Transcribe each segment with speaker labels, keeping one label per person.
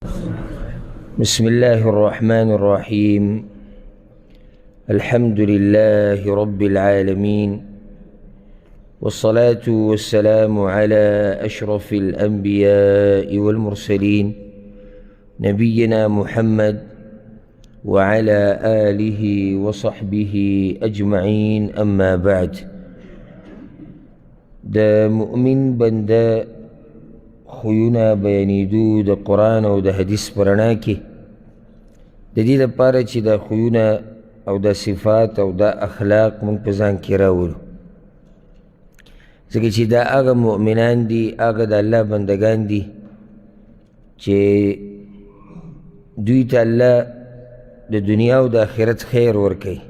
Speaker 1: بسم الله الرحمن الرحيم. الحمد لله رب العالمين، والصلاة والسلام على أشرف الأنبياء والمرسلين، نبينا محمد وعلى آله وصحبه أجمعين، أما بعد. د مؤمن بنده خویونه بیانېدو د قرآن او د حدیث په رڼا کې، د دې لپاره چې دا خویونه او دا صفات او دا اخلاق موږ په ځان کې راولو، ځکه چې دا هغه مؤمنان دي، هغه د الله بندګان دي چې دوی ته الله د دنیا او د آخرت خیر ورکوي،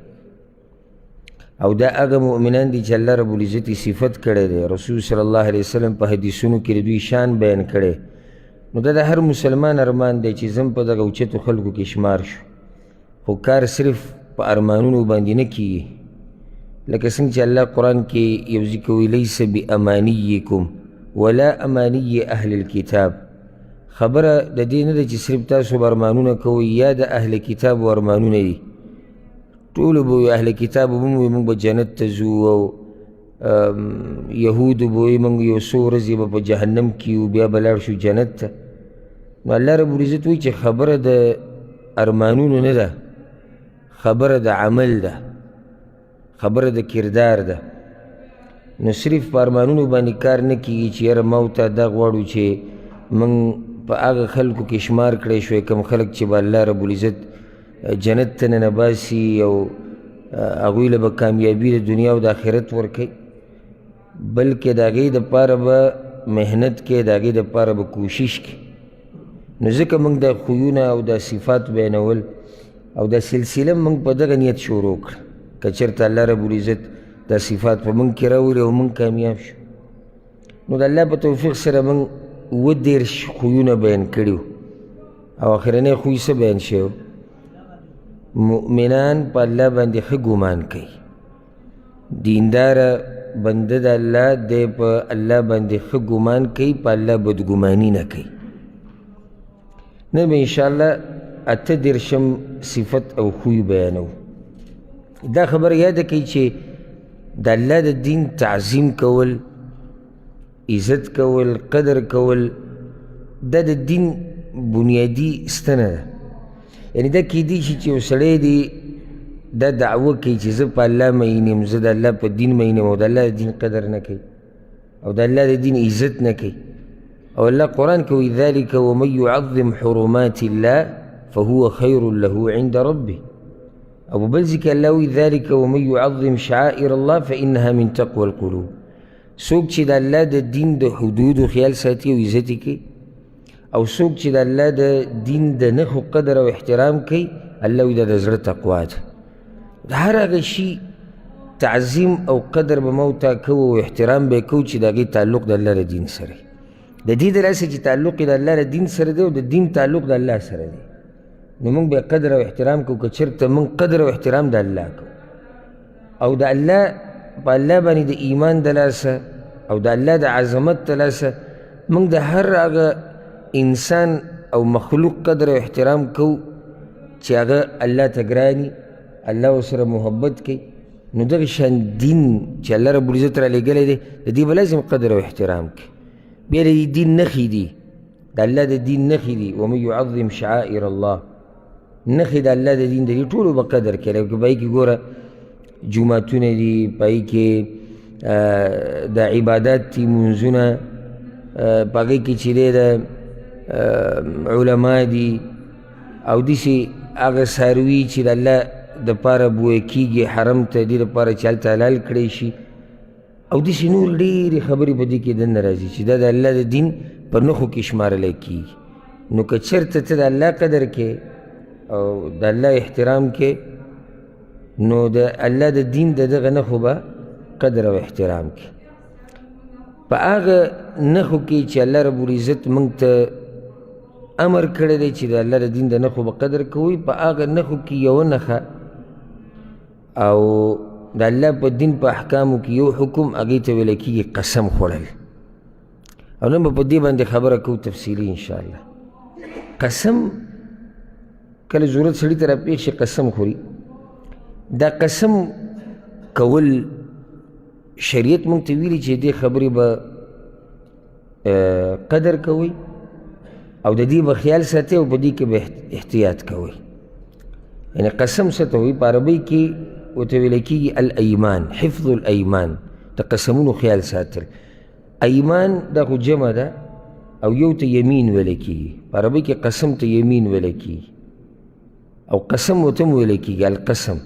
Speaker 1: او دا هغه مؤمنان دي چې الله رب العزت یې صفت کړی دی. رسول صلی الله علیه وسلم په حدیثونو کې د دوی شان بیان کړی. نو دا د هر مسلمان ارمان دی چې زم په دغه اوچتو خلکو کې شمار شو. خو کار صرف په ارمانونو باندې نه کیږي، لکه څنګه چې الله قرآن کې یو ځای کې وایي لیس بامانیکم ولا امانی اهل الکتاب. خبره د دې نه ده چې صرف تاسو به ارمانونه کوئ یا د اهل کتاب ارمانونه دي. ټولو به وي اهل کتاب به وي موږ به جنت ته ځو، او یهودو به وي موږ یو څو ورځې به په جهنم کې یو، بیا به لاړ شو جنت ته. نو الله رب العزت وایي چې خبره د ارمانونو نه ده، خبره د عمل ده، خبره د کردار ده. نو صرف په ارمانونو باندې کار نه کیږي چې یاره ما او تا دا غواړو چې موږ په هغه خلکو کې شمار کړی شوی کوم خلک چې به الله رب العزت جنت ته ننباسي او هغوی له به کامیابي د دنیا او د آخرت ورکوي، بلکې د هغې دپاره به محنت کوي، د هغې دپاره به کوشش کوي. نو ځکه موږ دا خویونه او دا صفات بیانول او دا سلسله موږ په دغه نیت شروع کړه، که چېرته الله رب العزت دا صفات په موږ کې راولي او موږ کامیاب شو. نو د الله په توفیق سره موږ 37 خویونه بیان کړي وو، او اخرنی خوی څه بیان شوی؟ مؤمنان په الله باندې ښه ګمان کوي. دینداره بنده د الله دی په الله باندې ښه ګمان کوي، په الله بدګماني نه کوي. نن به انشاءالله 38 صفت او خوی بیانوو. دا خبره یاده کوي چې د الله د دین تعظیم کول، عزت کول، قدر کول، دا د دین بنیادي ستنه ده. یعنې دا کیدی شي چې یو سړی دی دا دعوه کوي چې زه په الله مین یم، زه د الله په دین مین یم، او د الله د دین قدر نه کوي او د الله د دین عزت نه کوي. او الله قرآن کې وایي ذلک ومن يعظم حرمات الله فهو خیر له عند ربه. او په بل ځای کې الله وایي ذلک ومن يعظم شعائر الله فإنها من تقوى القلوب. څوک چې د الله د دین د حدودو خیال ساتي او عزت یې کوي، او څوک چې د الله د دین د نښو قدر او احترام کوي، الله وایي دا د زړه تقوا ده. د هر هغه شي تعظیم او قدر به ما او تا کوو او احترام به یې کوو چې د هغې تعلق د الله د دین سره وي. د دې د لاسه چې تعلق یې د الله د دین سره دی او د دین تعلق د الله سره دی، نو موږ به قدر او احترام کوو. که چېرته موږ قدر او احترام د الله کوو او د الله په الله باندې د ایمان د لاسه او د الله د عظمت د لاسه موږ د هر هغه انسان او مخلوق قدر او احترام کوو چې هغه الله ته ګراني، الله ورسره محبت کوي. نو دغه شان دین چې الله رب العزت رالیږلی دی، د دې به لازم قدر او احترام کوي. بیا د دې دین نښې دي، د الله د دین نښې دي، ومن يعظم شعائر الله، نښې د الله د دین د دې ټولو به قدر کوي. لکه په هغې کې ګوره جوماتونه دي، په هغې کې د عبادات دي، لمونځونه، په هغې کې چې دی د علما دي، او داسې هغه څاروي چې د الله دپاره بویه کېږي حرم ته، دې دپاره چې هلته حلال کړی شي، او داسې نور ډېرې خبرې په دې کې دننه راځي چې دا د الله د دین په نښو کې شمارلی کېږي. نو که چېرته ته د الله قدر کې او د الله احترام کې، نو د الله د دین د دغه نښو به قدر او احترام کې. په هغه نښو کې چې الله رب العزت موږ ته امر کړی دی چې د الله د دین د نښو به قدر کوئ، په هغه نښو کې یوه نښه او د الله په دین په احکامو کې یو حکم، هغې ته ویل کېږي قسم خوړل. او نن به په دې باندې خبره کوو تفصیلي انشاءالله. قسم کله ضرورت سړي ته راپېښ شي قسم خوري. دا قسم کول شریعت موږ ته ویلي چې دې خبرې به قدر کوئ او د دې به خیال ساتئ او په دې کې به احتیاط کوئ. یعنې قسم څه ته وایي؟ په عربۍ کې ورته ویل کېږي الایمان، حفظ الایمان، د قسمونو خیال ساتل. ایمان دا خو جمع ده او یو ته یمین ویل کېږي. په عربۍ کې قسم ته یمین ویل کېږي او قسم ورته هم ویل کېږي القسم.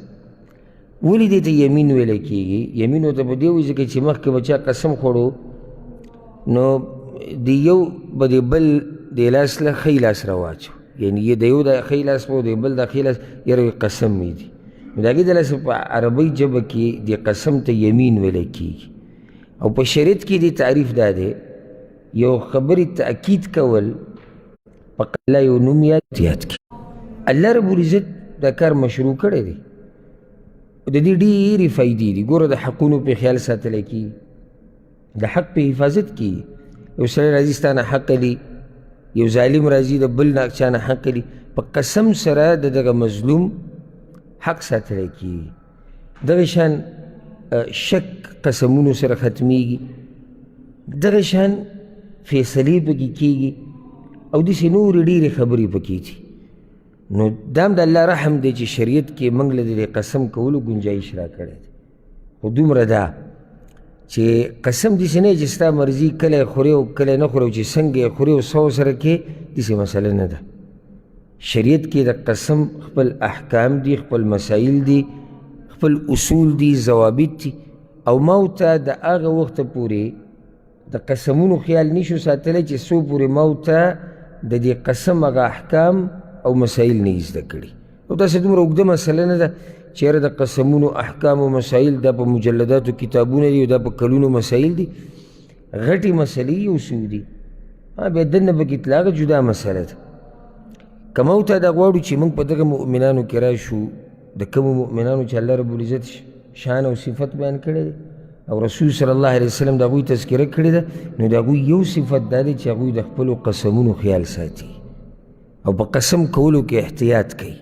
Speaker 1: ولې دې ته یمین ویل کېږي؟ یمین ورته په دې وایي ځکه چې مخکې به چا قسم خوړو نو د یو به د بل د لاس له ښی لاس راواچو، یعنې د یو د ښی لاس په د بل د ښي لاس یاره وایي قسم مې دي. نو د هغې د لاسه په عربۍ ژبه کې د قسم ته یمین ویل کېږي. او په شریعت کې د تعریف دا دی یو خبرې تاکید کول په الله یو نوم یاد کړي. الله رب العزت دا کار مشروع کړی دی. د دې ډېرې فایدې دي. ګوره د حقونو په خیال ساتلی کېږي، د حق په حفاظت کېږي. یو سړی راځي ستا نه حق لي، یو ظالم راځي د بل نه چا نه حق لي، په قسم سره د دغه مظلوم حق ساتلی کېږي. دغه شان شک قسمونو سره ختمیږي، دغه شان فیصلې پکې کېږي او داسې نورې ډېرې خبرې پکې دي. نو دا هم د الله رحم دی چې شریعت کې موږ له دې قسم کولو ګنجایش راکړی دی. خو دومره ده چې قسم داسې نه چې ستا مرضي کله یې خورې او کله یې نه خورې او چې څنګه یې خورې او څه سره کې، داسې مسله نه ده. شریعت کې د قسم خپل احکام دي، خپل مسایل دي، خپل اصول دي، ضوابط دي. او ما او ته د هغه وخته پورې د قسمونو خیال نشو ساتلی چې څو پورې ما او ته د دې قسم هغه احکام او مسایل نه زده کړي. او داسې دومره اوږده مسله نه ده چې یاره د قسمونو احکام او مسایل دا په مجلداتو کتابونه دي او دا په کلونو مسایل دي. غټې مسلې یو څو دي، بیا دننه پکې تله هغه جدا مسله ده. که ما او ته دا غواړو چې موږ په دغه مؤمنانو کې راشو، د کومو مؤمنانو چې الله رب العزت شان او صفت بیان کړی دی او رسول صلی الله علیه وسلم د هغوی تذکره کړې ده، نو د هغوی یو صفت دا دی چې هغوی د خپلو قسمونو خیال ساتي او په قسم کولو کې احتیاط کوي.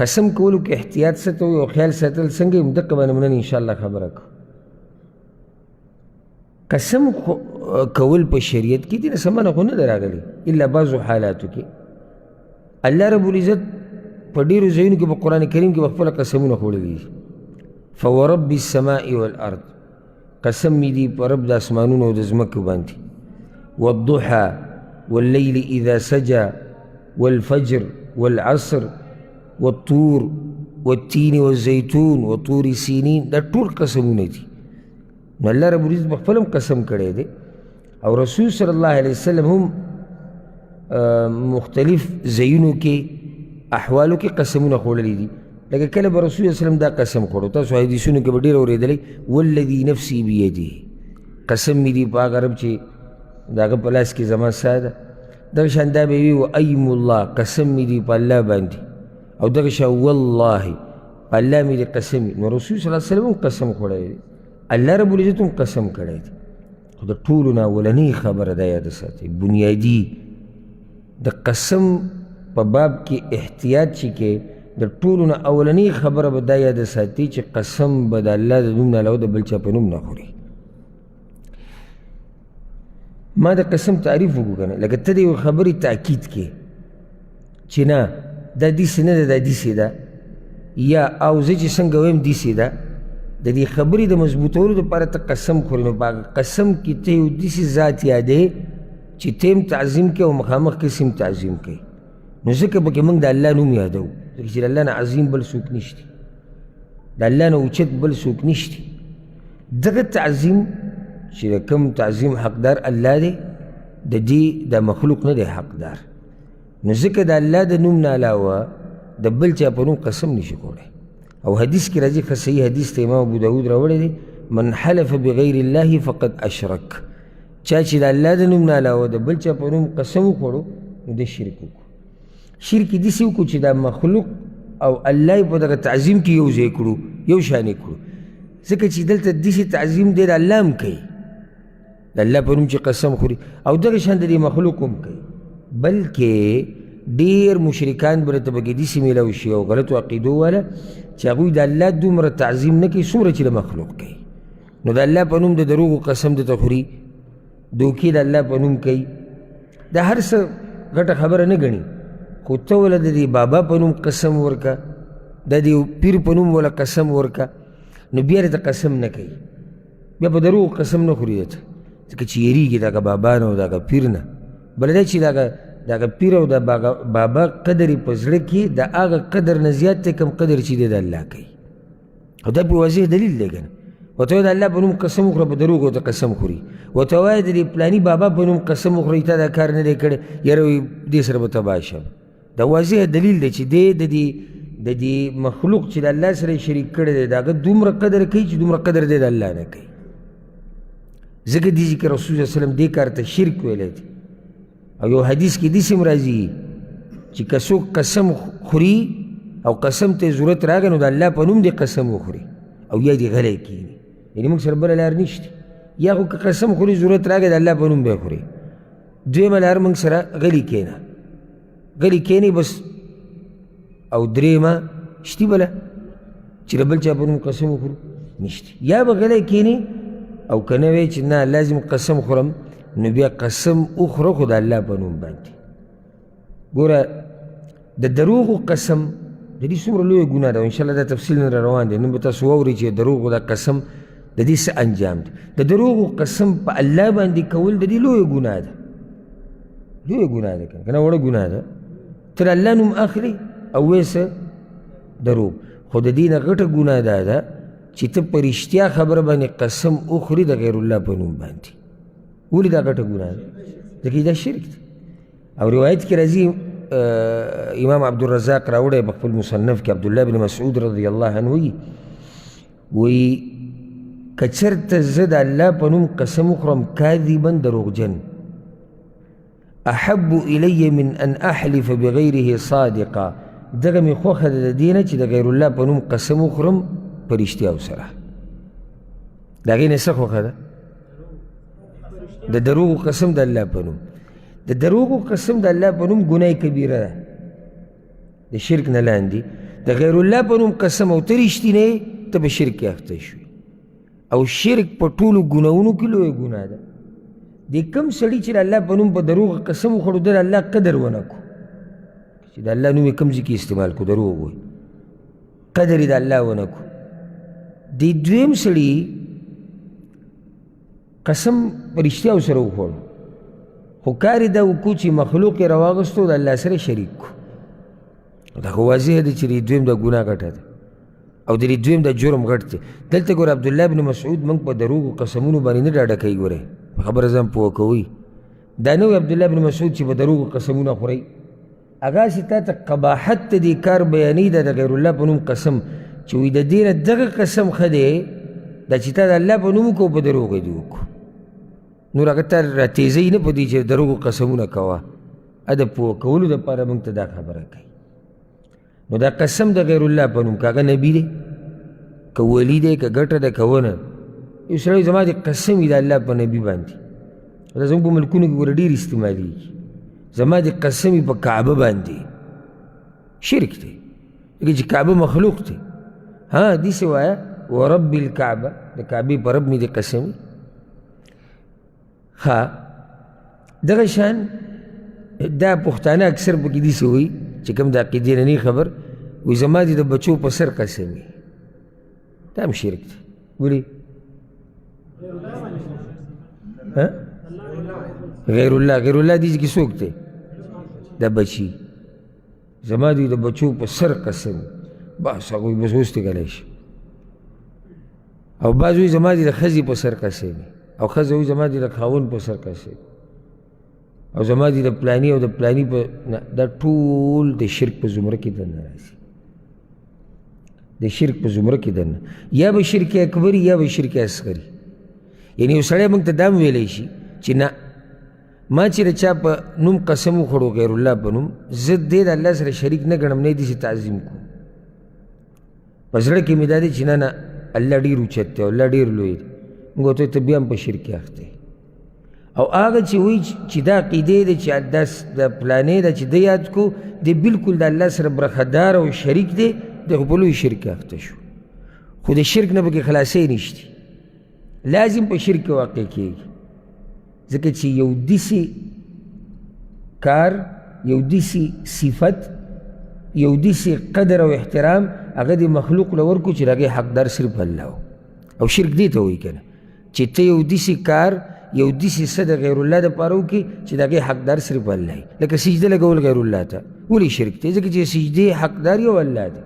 Speaker 1: قسم کولو کې احتیاط څه ته وایي او خیال ساتل څنګه وي، دقه باندې موږ نن انشاءالله خبره کوو. قسم کول په شریعت کې دې نه څه منع خو نه ده راغلې، الا بعضو حالاتو کې. الله رب العزت په ډېرو ځایونو کې په قرآن کریم کې به خپله قسمونه خوړلي دي. فورب السماء والارض، قسم مې دي په رب د اسمانونو او د ځمکو باندې. والضحى والليل إذا سجى والفجر والعصر والطور والتين والزيتون وطور سينين، دا ټول قسمونه دي. نو الله رب العزت په خپل هم قسم کړی دی او رسول صلی الله علیه وسلم هم مختلف ځایونو کې احوالو کې قسمونه خوړلي دي. لکه کله به رسول الله وسلم دا قسم خوړو، تاسو حدیثونو کې به ډېر اورېدلی، والذي نفسي بيده، قسم مې دي په هغه رب چې د هغه په لاس کې زما ساه ده. دغه شان دا به وي و ایم الله، قسم مې دي په الله باندې. او دغه شان والله، په الله مې دي قسم. نو رسول صلی الله علیه وسلم هم قسم خوړلی دی، الله رب العزت هم قسم کړی دی. خو د ټولو نه اولنۍ خبره دا یاده ساتئ، بنیادي د قسم په باب کې احتیاط چې کې د ټولو نه اولنۍ خبره به دا یاده ساتي چې قسم به د الله د نوم نه علاوه د بل چا په نوم نه خوري. ما د قسم تعریف وکړو که نه، لکه ته د یوې خبرې تاکید کې چې نه دا داسې نه ده، دا داسې ده، یا او زه چې څنګه وایم داسې ده، د دې خبرې د مضبوطولو دپاره ته قسم خورې. نو په هغه قسم کې ته یو داسې ذات یادې چې ته هم تعظیم کوې او مخامخ کس هم تعظیم کوي. نو ځکه پکې موږ د الله نوم یادوو، ځکه چې د الله نه عظیم بل څوک نشته، د الله نه اوچت بل څوک نشته. دغه تعظیم چې د کوم تعظیم حقدار الله دی، د دې د مخلوق نه دی حقدار. نو ځکه د الله د نوم نه علاوه د بل چا په نوم قسم نشي کولی. او حدیث کې راځي، ښه صحیح حدیث ته امام ابو داود راوړی دی، من حلف بغیر الله فقد اشرک، چا چې د الله د نوم نه علاوه د بل چا په نوم قسم وخوړو نو د شرک وکړو. شرک یې داسې وکړو چې دا مخلوق او الله یې په دغه تعظیم کې یو ځای کړو، یو شان یې کړو. ځکه چې دلته داسې تعظیم دی د الله هم کوي، د الله په نوم چې قسم خوري، او دغه شان د دې مخلوق هم کوي. بلکې ډېر مشرکان به درته پکې داسې میلاو شي او غلطو عقیدو والا چې هغوی د الله دومره تعظیم نه کوي څومره چې د مخلوق کوي. نو د الله په نوم د دروغو قسم درته خوري، دوکې د الله په نوم کوي، د هر څه غټه خبره نه ګڼي، خو ته وله د دې بابا په نوم قسم ورکه، د دې پیر په نوم وله قسم ورکه، نو بیا درته قسم نه کوي، بیا په دروغو قسم نه خوري درته، ځکه چې یېرېږي د هغه بابا نه او د هغه پیر نه. بله دا چې د هغه پیر او د بابا قدر یې په زړه کې د هغه قدر نه زیات دی کوم قدر چې دی د الله کوي. او دا په واضح دلیل دی که نه. ورته وایي د الله په نوم قسم وخوره، په دروغو ورته قسم خوري. ورته وایي د دې پلاني بابا په نوم قسم وخوري، تا دا کار نه دی کړی، یاره وایي دې سره به تباه شم. دا واضح دلیل دی چې دی د دې مخلوق چې د الله سره یې شریک کړی دی د هغه دومره قدر کوي چې دومره قدر دی د الله نه کوي. ځکه دې ځای کې رسول صلی الله علیه وسلم دې کار ته شرک ویلی دی. او یو حدیث کې داسې هم راځي چې که څوک قسم خوري او قسم ته یې ضرورت راغی نو د الله په نوم دې قسم وخوري او یا دې غلی کښېني. یعنې موږ سره بله لار نشته، یا خو که قسم خوري ضرورت راغی د الله په نوم به یې خوري، دویمه لار موږ سره غلی کښېنه، غلی کښېنې بس. او درېیمه شتي بله چې د بل چا په نوم قسم وخورو نشته، یا به غلی کښېنې او که نه وایې چې نه لازم قسم خورم، نو بیا قسم وخوره خو د الله په نوم باندې. ګوره د دروغو قسم د دې څومره لویه ګناه ده، انشاءالله دا تفصیل نن روان دی، نن به تاسو واورئ چې دروغو دا قسم د دې څه انجام دی. د دروغو قسم په الله باندې کول د دې لویه ګناه ده، لویه ګناه ده که نه وړه ګناه ده. ته د الله نوم اخلي او وایې څه دروغ. خو د دې نه غټه ګناه دا ده چې ته په رښتیا خبره باندې قسم وخوري د غیر الله په نوم باندې. ولې دا غټه ګناه ده؟ ځکه دا شرک دی. او روایت کې راځي امام عبدالرزاق راوړی په خپل مصنف کې، عبدالله بن مسعود رضی الله عنه وایي، وایي که چېرته زه د الله په نوم قسم وخورم کاذبا دروغجن، احب الی من ان احلف بغیره صادقا، دغه مې خوښه ده د دې نه چې د غیر الله په نوم قسم وخورم په رښتیاو سره. د هغې نه څه خوښه ده؟ د دروغو قسم د الله په نوم. د دروغو قسم د الله په نوم ګناه کبیره ده، د شرک نه لاندې. د غیر الله په نوم قسم او ته رښتینی ته په شرک کې اخته شوې. او شرک په ټولو ګناهونو کې لویه ګناه ده. د کوم سړي چې د الله په نوم په دروغ قسم وخوړو، ده د الله قدر ونه کړو، چې د الله نوم یې کوم ځای کې استعمال کړو، دروغ وایي، قدر یې د الله ونه کړو. د دویم سړي قسم په رښتیاو سره وخوړو، خو کار یې دا وکړو چې مخلوق یې راواغستو د الله سره شریک کړو. دا خو واضح ده چې د دویم د ګناه غټه ده او د دې دویم د جرم غټ دی. دلته ګوره عبدالله بن مسعود موږ په دروغو قسمونو باندې نه ډاډه کوي، ګوره په خبره ځان پوه کوئ. دا نه وایي عبدالله بن مسعود چې په دروغو قسمونه خورئ، هغه هسې تا ته قباحت ته دې کار بیانوي، دا د غیر الله په نوم قسم چې وایي د دې نه دغه قسم ښه دی دا چې تا د الله په نوم وکړو په دروغو دې وکړو. نور هغه ته راتېزوي نه په دې چې دروغو قسمونه کوه، د پوه کولو دپاره موږ ته دا خبره کوي. نو دا قسم د غیر الله په نوم، که هغه نبي دی، که ولی دی، که ګټه ده، که ونه، یو سړی زما د قسم وي د الله په نبي باندې، دا زموږ په ملکونو کې ګوره ډېر استعمالېږي، زما د قسم وي په کعبه باندې، شرک دی، ځکه چې کعبه مخلوق دی. ها داسې وایه ورب الکعبه، د کعبې په رب مې د قسم وي. ښه دغه شان دا پښتانه اکثر پکې داسې وایي چې کوم د عقیدې نه نه خبر، وایي زما دې د بچو په سر قسم وي، دا هم شرک دی. ولې؟ غیر الله، غیر الله دې کې څوک دی؟ د بچي، زما دې د بچو په سر قسم، بس هغوی بس اوس تګلی شي. او بعض وایي زما دې د ښځې په سر قسم وي، او ښځه وایي زما دې د خاوند په سر قسم وي، او زما دې د پلاني او د پلاني په نه، دا ټول د شرک په زمره کې دننه راځي، د شرک په زمره کې دننه، یا به شرک اکبر یا به شرک اصغر. یعنې یو سړی موږ ته دا هم ویلی شي چې نه، ما چې د چا په نوم قسم وخوړو غیر الله په نوم، زه دې د الله سره شریک نه ګڼم، نه یې داسې تعظیم کوم، په زړه کې مې دا دی چې نه نه الله ډېر اوچت دی، الله ډېر لوی دی، موږ ورته ته بیا هم په شرک کې اخته. او هغه چې وایي چې دا عقیدې ده چې دا د پلانې ده چې دی یاد کو، دی بالکل د الله سره برخهدار او شریک دی، دی خو په لوی شرک اخته شو. خو د شرک نه پکې خلاصی نشته، لازم په شرک کې واقع کېږي، ځکه چې یو داسې کار، یو داسې صفت، یو داسې قدر او احترام هغه د مخلوق له ورکړو چې د هغې حقدار صرف الله و. او شرک دې ته وایي که نه چې ته یو داسې کار، یو داسې څه د غیر الله دپاره وکړي چې د هغې حقدار صرف الله وي. لکه سجده لګول غیر الله ته ولې شرک دی؟ ځکه چې سجدې حقدار یو الله دی.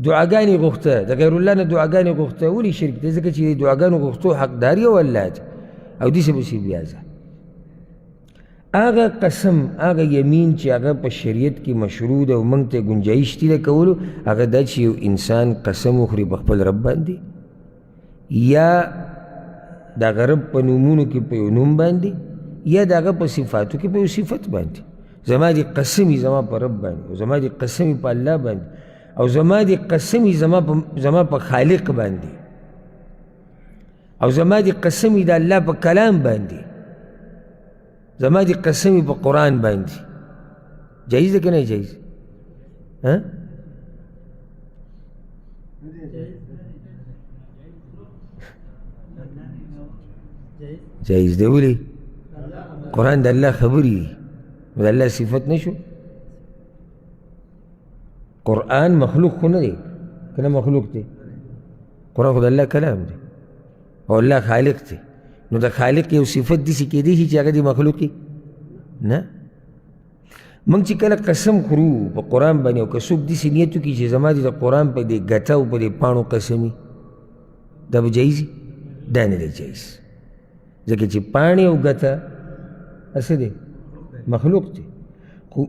Speaker 1: دعاګانې غوښته د غیر الله نه، دعاګانې غوښته ولې شرک دی؟ ځکه چې د دعاګانو غوښتو حقدار یو الله دی. او داسې پسې بیا ځه. هغه قسم، هغه یمین چې هغه په شریعت کې مشروع ده او موږ ته ګنجایش دی د کولو، هغه دا چې یو انسان قسم وخوري په خپل رب باندې، یا د هغه رب په نومونو کې په یو نوم باندې، یا د هغه په صفاتو کې په یو صفت باندې. زما دې قسم وي زما په رب باندې، او زما دې قسم وي په الله باندې، او زما دې قسم وي زما په خالق باندې، او زما دې قسم وي د الله په کلام باندې، زما دې قسم وي په قرآن باندې. جایز ده که نه جایز؟ ها؟ جایز دی. ولې؟ قرآن د الله خبرې دي، د الله صفت نه شو. قرآن مخلوق خو نه دی که نه مخلوق دی؟ قرآن خو د الله کلام دی او الله خالق دی، نو د خالق یو صفت داسې کېدی شي چې هغه دې مخلوق نه. موږ چې کله قسم خورو په قرآن باندې، او که څوک داسې نیت وکړي چې زما دې د قرآن په دې ګټه او په دې پاڼو قسم وي، دا به جایز؟ دا نه دی جایز، ځکه چې پاڼې او ګټه څه دی؟ مخلوق دی. خو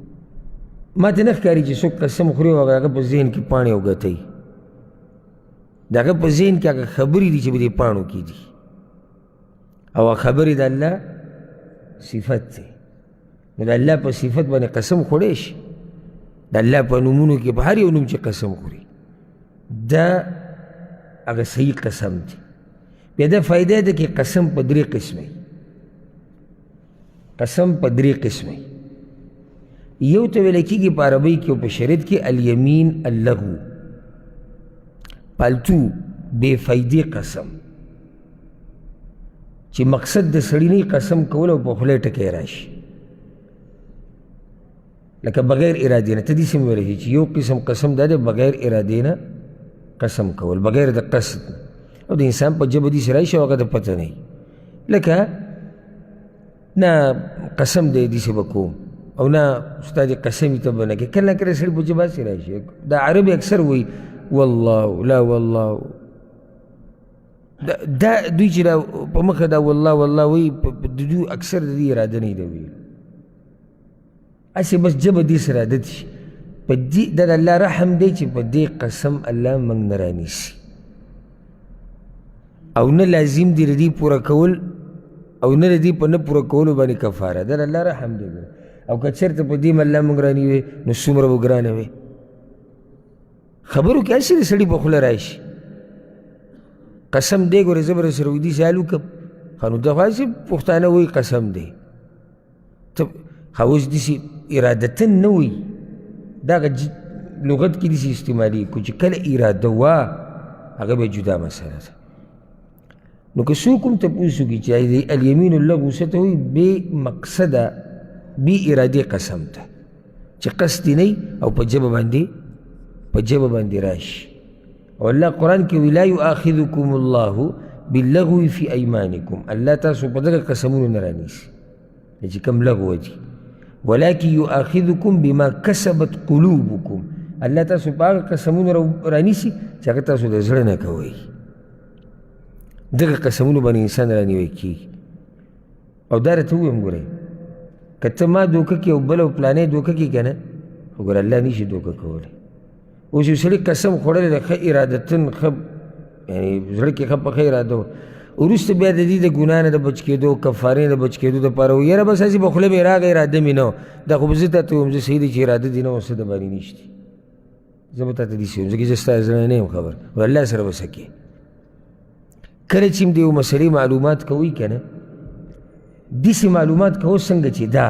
Speaker 1: ما ته نه ښکاري چې څوک قسم خوري او هغه په ذهن کې پاڼې او ګټه وي، د هغه په ذهن کې هغه خبرې دي چې په دې پاڼو کې دي، او هغه خبرې د الله صفت دی. نو د الله په صفت باندې قسم خوړی شي، د الله په نومونو کې په هر یو نوم چې قسم خوري، دا هغه صحیح قسم دی. بیا دا فایده ده کې قسم په درې قسمه، قسم په درې قسمه. یو ته ویل کېږي په عربۍ کې او په شریعت کې الیمین اللغو، پالتو بې فایدې قسم، چې مقصد د سړي نه قسم کول او په خوله ټکی راشي، لکه بغیر ارادې نه. ته داسې هم ویلی شي چې یو قسم قسم دا دی بغیر ارادې نه قسم کول، بغیر د قصد، او د انسان په ژبه داسې راشي او هغه ته پته نه وي. لکه نه قسم دی داسې به کوم، او نه ستا دې قسم ته به نه کوې. کله کله سړي په ژبه هسې راشي. دا عربي اکثر وایي والله لا والله، دا دوی چې دا په مخه دا والله والله وایي، د دوی اکثر د دې اراده نه ده ویلي، هسې بس ژبه دې سره عادت شي. په دې دا د الله رحم دی چې په دې قسم الله موږ نه رانیسي، او نه لازم دی د دې پوره کول، او نه د دې په نه پوره کولو باندې کفاره. دا د الله رحم دی. او که چېرته په دې الله موږ رانیوي نو څومره به ګرانه وي. خبرو کې هسې د سړي په خوله راشي قسم دی، ګورې زه به درسره ودي سیال وکړم. ښه نو دا خو هسې پښتانه وایي قسم دی، ته ښه اوس داسې ارادتاً نه وایي، دا هغه لغت کې داسې استعمالېږي، خو چې کله اراده وه هغه بیا جدا مسله ده. نو که څوک هم تپوس وکړي چې الیمین اللغو څه ته وایي، بې مقصده بې ارادې قسم ته چې قصد یې نه او په ژبه باندې په ژبه باندې راشي. او الله قرآن کې وایي لا یؤاخذکم الله باللغو فی ایمانکم، الله تاسو په دغه قسمونو نه رانیسي چې کوم لغو دي، ولكن یؤاخذکم بما کسبت قلوبکم، الله تاسو په هغه قسمونو رانیسي چې هغه تاسو د زړه نه کوئ. دغه قسمونو باندې انسان رانیوی کېږي. او دا راته ووایم ګورئ که ته ما دوکه کې او بل او پلانی دوکه کې که نه، خو ګوره الله نشي دوکه کولی. اوس یو سړي قسم خوړلی دی ښه ارادتاً، ښه یعنې زړه کې ښه په ښه اراده وه، وروسته بیا د دې د ګناه نه د بچ کېدو کفارې نه د بچ کېدو دپاره وایي یاره بس هسې په خوله مې راغی اراده مې نه وه. دا خو به زه تا ته ووایم زه صحیح دی چې اراده دې نه وه څه د باندې نشتي، زه به تا ته داسې ووایم ځکه زه ستا زړه نه یم خبر، خو الله سره به څه کوې. کله چې هم د یو مسلې معلومات کوئ که نه، داسې معلومات کوه څنګه چې دا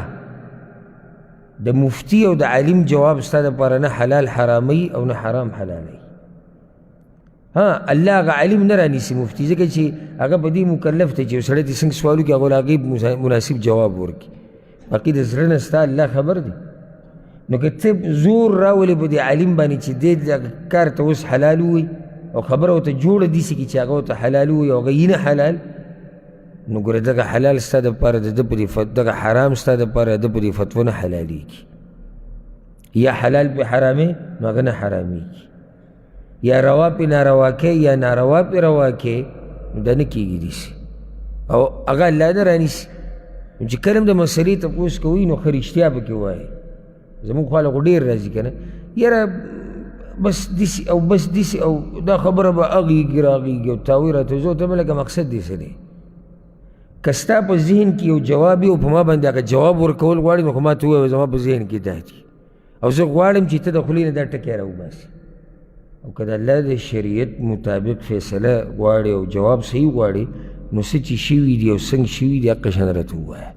Speaker 1: د مفتی او د عالم جواب ستا دپاره نه حلال حراموي او نه حرام حلالوي. ها، الله هغه عالم نه رانیسي مفتي، ځکه چې هغه په دې مکلف دی چې یو سړی دې څنګه سوال وکړي، هغه له هغې مناسب جواب ورکړي. باقي د زړه نه ستا الله خبر دی. نو که ته زور راولې په دې عالم باندې چې دی دغه کار ته اوس حلال ووایي او خبره ورته جوړه داسې کړي چې هغه ورته حلال ووایي او هغه یې نه حلال، نو ګوره دغه حلال ستا دپاره د ده په دې دغه حرام ستا دپاره د ده په دې فتوا نه حلالېږي. یا حلال پې حرامې نو هغه نه حرامېږي، یا روا پې ناروا کوې یا ناروا پې روا کوې، نو دا نه کېږي داسې، او هغه الله نه رانیسي. نو چې کله هم د مسئلې تپوس کوئ نو ښه رښتیا پکې وایئ. زموږ خوا له خو ډېر راځي که نه، یاره بس داسې او بس داسې او دا خبره به هغېږي راغېږي او تاوی راته زه ورته لکه مقصد دې څه دی. که ستا په ذهن کې یو جواب وي او په ما باندې هغه جواب ورکول غواړي، نو خو ما ته ووایه زما په ذهن کې دا دي او زه غواړم چې ته د خولې نه دا ټکی راوباسې. او که د الله د شریعت مطابق فیصله غواړې او جواب صحیح غواړې، نو څه چې شوي دي او څنګه شوي دي هغه شان راته ووایه،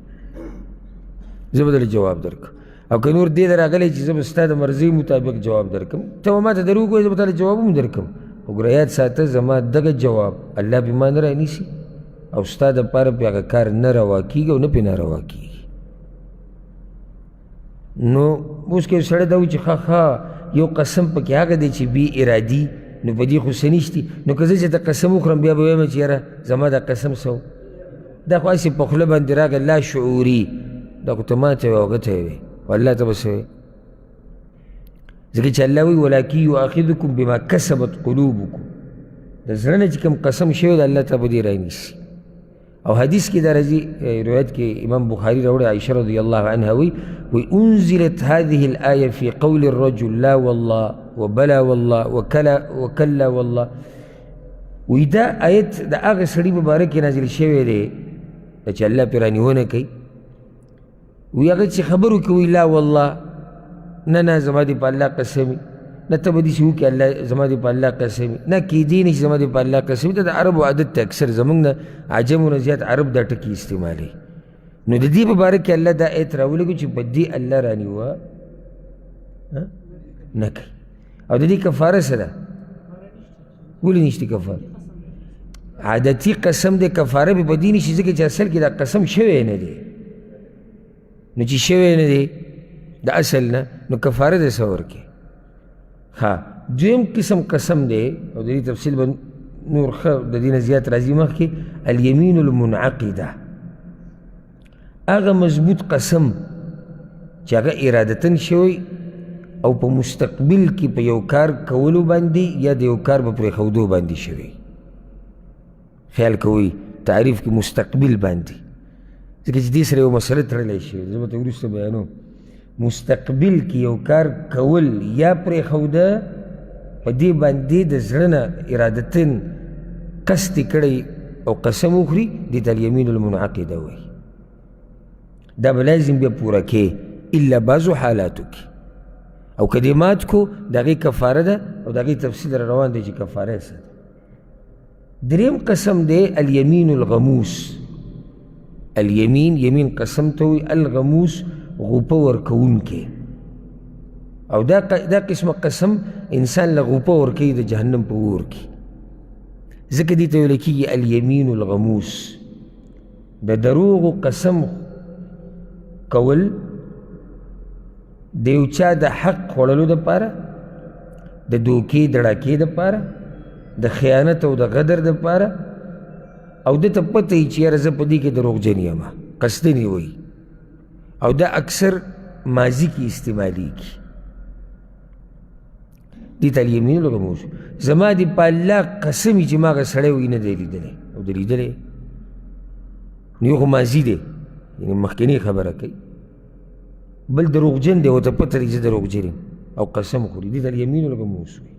Speaker 1: زه به درله جواب درکړم. او که نور دې ته راغلی چې زه به ستا د مرضۍ مطابق جواب درکړم، ته به ما ته دروغ ووایې، زه به تا له جواب هم درکړم، خو ګوره یاد ساته زما دغه جواب الله پې ما نه رانیسي او ستا دپاره پې هغه کار نه روا کېږي او نه پې ناروا کېږي. نو اوس که یو سړی دا وایي چې ښه ښه یو قسم پکې هغه دی چې بې ارادي، نو په دې خو څه نشتي، نو که زه چې ته قسم وخورم بیا به وایم چې یاره زما دا قسم څه و، دا خو هسې په خوله باندې راغی لا شعوري، دا خو ته ما ته وایې او هغه ته یې وایې، خو الله ته به څه وایې؟ ځکه چې الله وایي ولکن یؤاخذکم بما کسبت قلوبکم، د زړه نه چې کوم قسم شوی دی الله ته به دې رانیسي. او حدیث کې دا راځي، روایت کې امام بخاري راوړی، عائشه رضی الله عنها وایي، وایي انزلت هذه الآية في قول الرجل لا والله وبلا والله وكلا وكلا والله. وایي دا آیت د هغه سړي په باره کې نازل شوی دی چې الله پرې رانیونه کوي. وی هغه چې خبرو کې وایي لا والله، نه نه زما دې په الله قسم وي، نه ته به داسې وکړې الله زما دې په الله قسم وي، نه کېدی نه شي زما دې په الله قسم وي. دا د عربو عادت دی، اکثر زموږ نه عجمو نه زیات عرب دا ټکي استعمالوي. نو د دې په باره کې الله دا ایت راولېږو چې په دې الله رانیوه نه کوي. او د دې کفاره څه ده؟ ولې نشته کفاره؟ عادتي قسم دی، کفاره به په دې نشي ځکه چې اصل کې دا قسم شوی نه دی. نو چې شوی نه دی د اصل نه، نو کفاره د څه ورکړي؟ ښه، دویم قسم قسم دی، او د دې تفصیل به نور ښه د دې نه زیات راځي مخکې. الیمین المنعقده، هغه مضبوط قسم چې هغه ارادتاً شوی او په مستقبل کې په یو کار کولو باندې یا د یو کار په پرېښودو باندې شوی. خیال کوئ تعریف کې مستقبل باندې، ځکه چې دې سره یو مسله تړلی شوې، زه به ته وروسته بیانوم. مستقبل کې یو کار کول یا پرېښوده، په دې باندې د زړه نه ارادتاً قصد کړی او قسم وخوري، دې ته الیمین المنعقده وایي. دا به لازم بیا پوره کې الا بعضو حالاتو کې، او که دې مات کو د هغې کفاره ده، او د هغې تفصیل را روان دی چې کفاره یې څه ده. دریم قسم دی الیمین الغموس. الیمین، یمین قسم ته وایي، الغموس غوپه ورکوونکی. او دا قسمه قسم انسان له غوپه ورکوي د جهنم په اور کې، ځکه دې ته ویل کېږي الیمین الغموس. د دروغو قسم کول د یو چا د حق خوړلو دپاره، د دوکې دړاکې دپاره، د خیانت او د غدر دپاره، او ده ته پته وي چې یاره زه په دې کې دروغجن یم، قصدن یې وایي. او دا اکثر ماضي کې استعمالیږي. دې ته الیمین الغموس. زما دې په الله قسم وي چې ما هغه سړی وایي نه دی لیدلی، او دی لیدلی نو یو خو ماضي دی، یعنې مخکنۍ خبره کوي، بل دروغجن دی، ورته پته لري چې زه دروغجن یم او قسم خوري، دې ته الیمین الغموس وایي.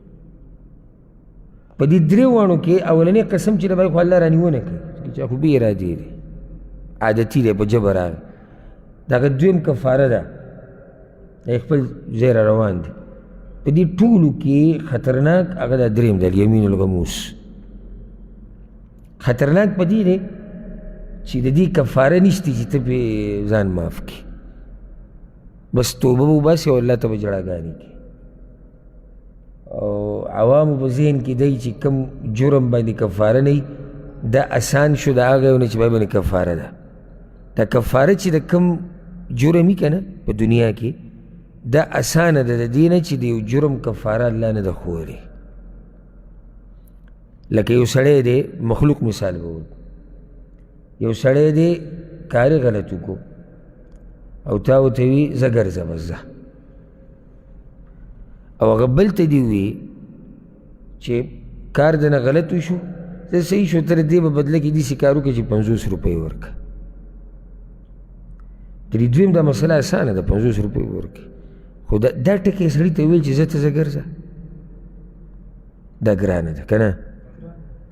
Speaker 1: په دې درې واړو کې اولنی قسم چې دی خو الله رانیونه کوي، چې خو بې ارادې دی، عادتي دی، په جبر راغی. دغه دویم کفاره ده، دی خپل ځای را روان دی. په دې ټولو کې خطرناک هغه دا دریم دی، الیمین الغموس. خطرناک په دې دی چې د دې کفاره نشته چې ته پرې ځان معاف کړې، بس توبه به وباسې او الله ته به ژړاګانې کړې. او عوامو په ذهن کې دی چې کوم جرم باندې کفاره نه دا اسان شو د هغه یو نه چې باندې کفاره ده. دا کفاره چې د کوم جرم وي که نه په دنیا کې، دا اسانه ده د دې نه چې د یو جرم کفاره الله نه ده ښوولې. لکه یو سړی دی، مخلوق مثال به ورکړو، یو سړی دی کار یې غلط وکړو او تا ورته وي ځه ګرځه بس ځه، او هغه بل ته دې ووي چې کار د نه غلط وشو، زه صحیح شو، ته د دې په بدله کې داسې کار وکړه چې 50 روپۍ ورکړه. د دې دویم دا مسله اسانه ده، 50 روپۍ ورکړي، خو دا ټکی سړي ته ویل چې زه ته ځه ګرځه، دا ګرانه ده که نه؟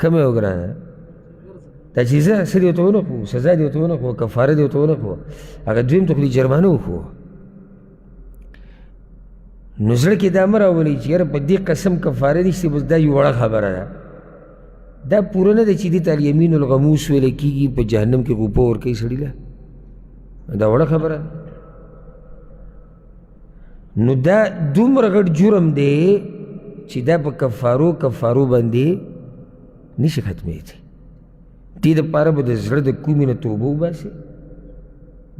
Speaker 1: کومه یو ګرانه ده؟ دا چې زه څه دې ورته ونه ښوو، سزا دې ورته ونه ښووه، کفاره دې ورته ونه ښووه، هغه دویم ته خو دې جرمانه وښووه. نو زړه کې دا مه راولئ چې یاره په دې قسم کفاره نشته، بس دا یو وړه خبره ده. دا پوره نه ده چې دې ته الیمین الغموس ویل کېږي، په جهنم کې غوپه ورکوي سړي له، دا وړه خبره ده. نو دا دومره غټ جرم دی چې دا په کفارو کفارو باندې نشي ختمېدی. دې دپاره به د زړه د کومې نه توبه وباسې،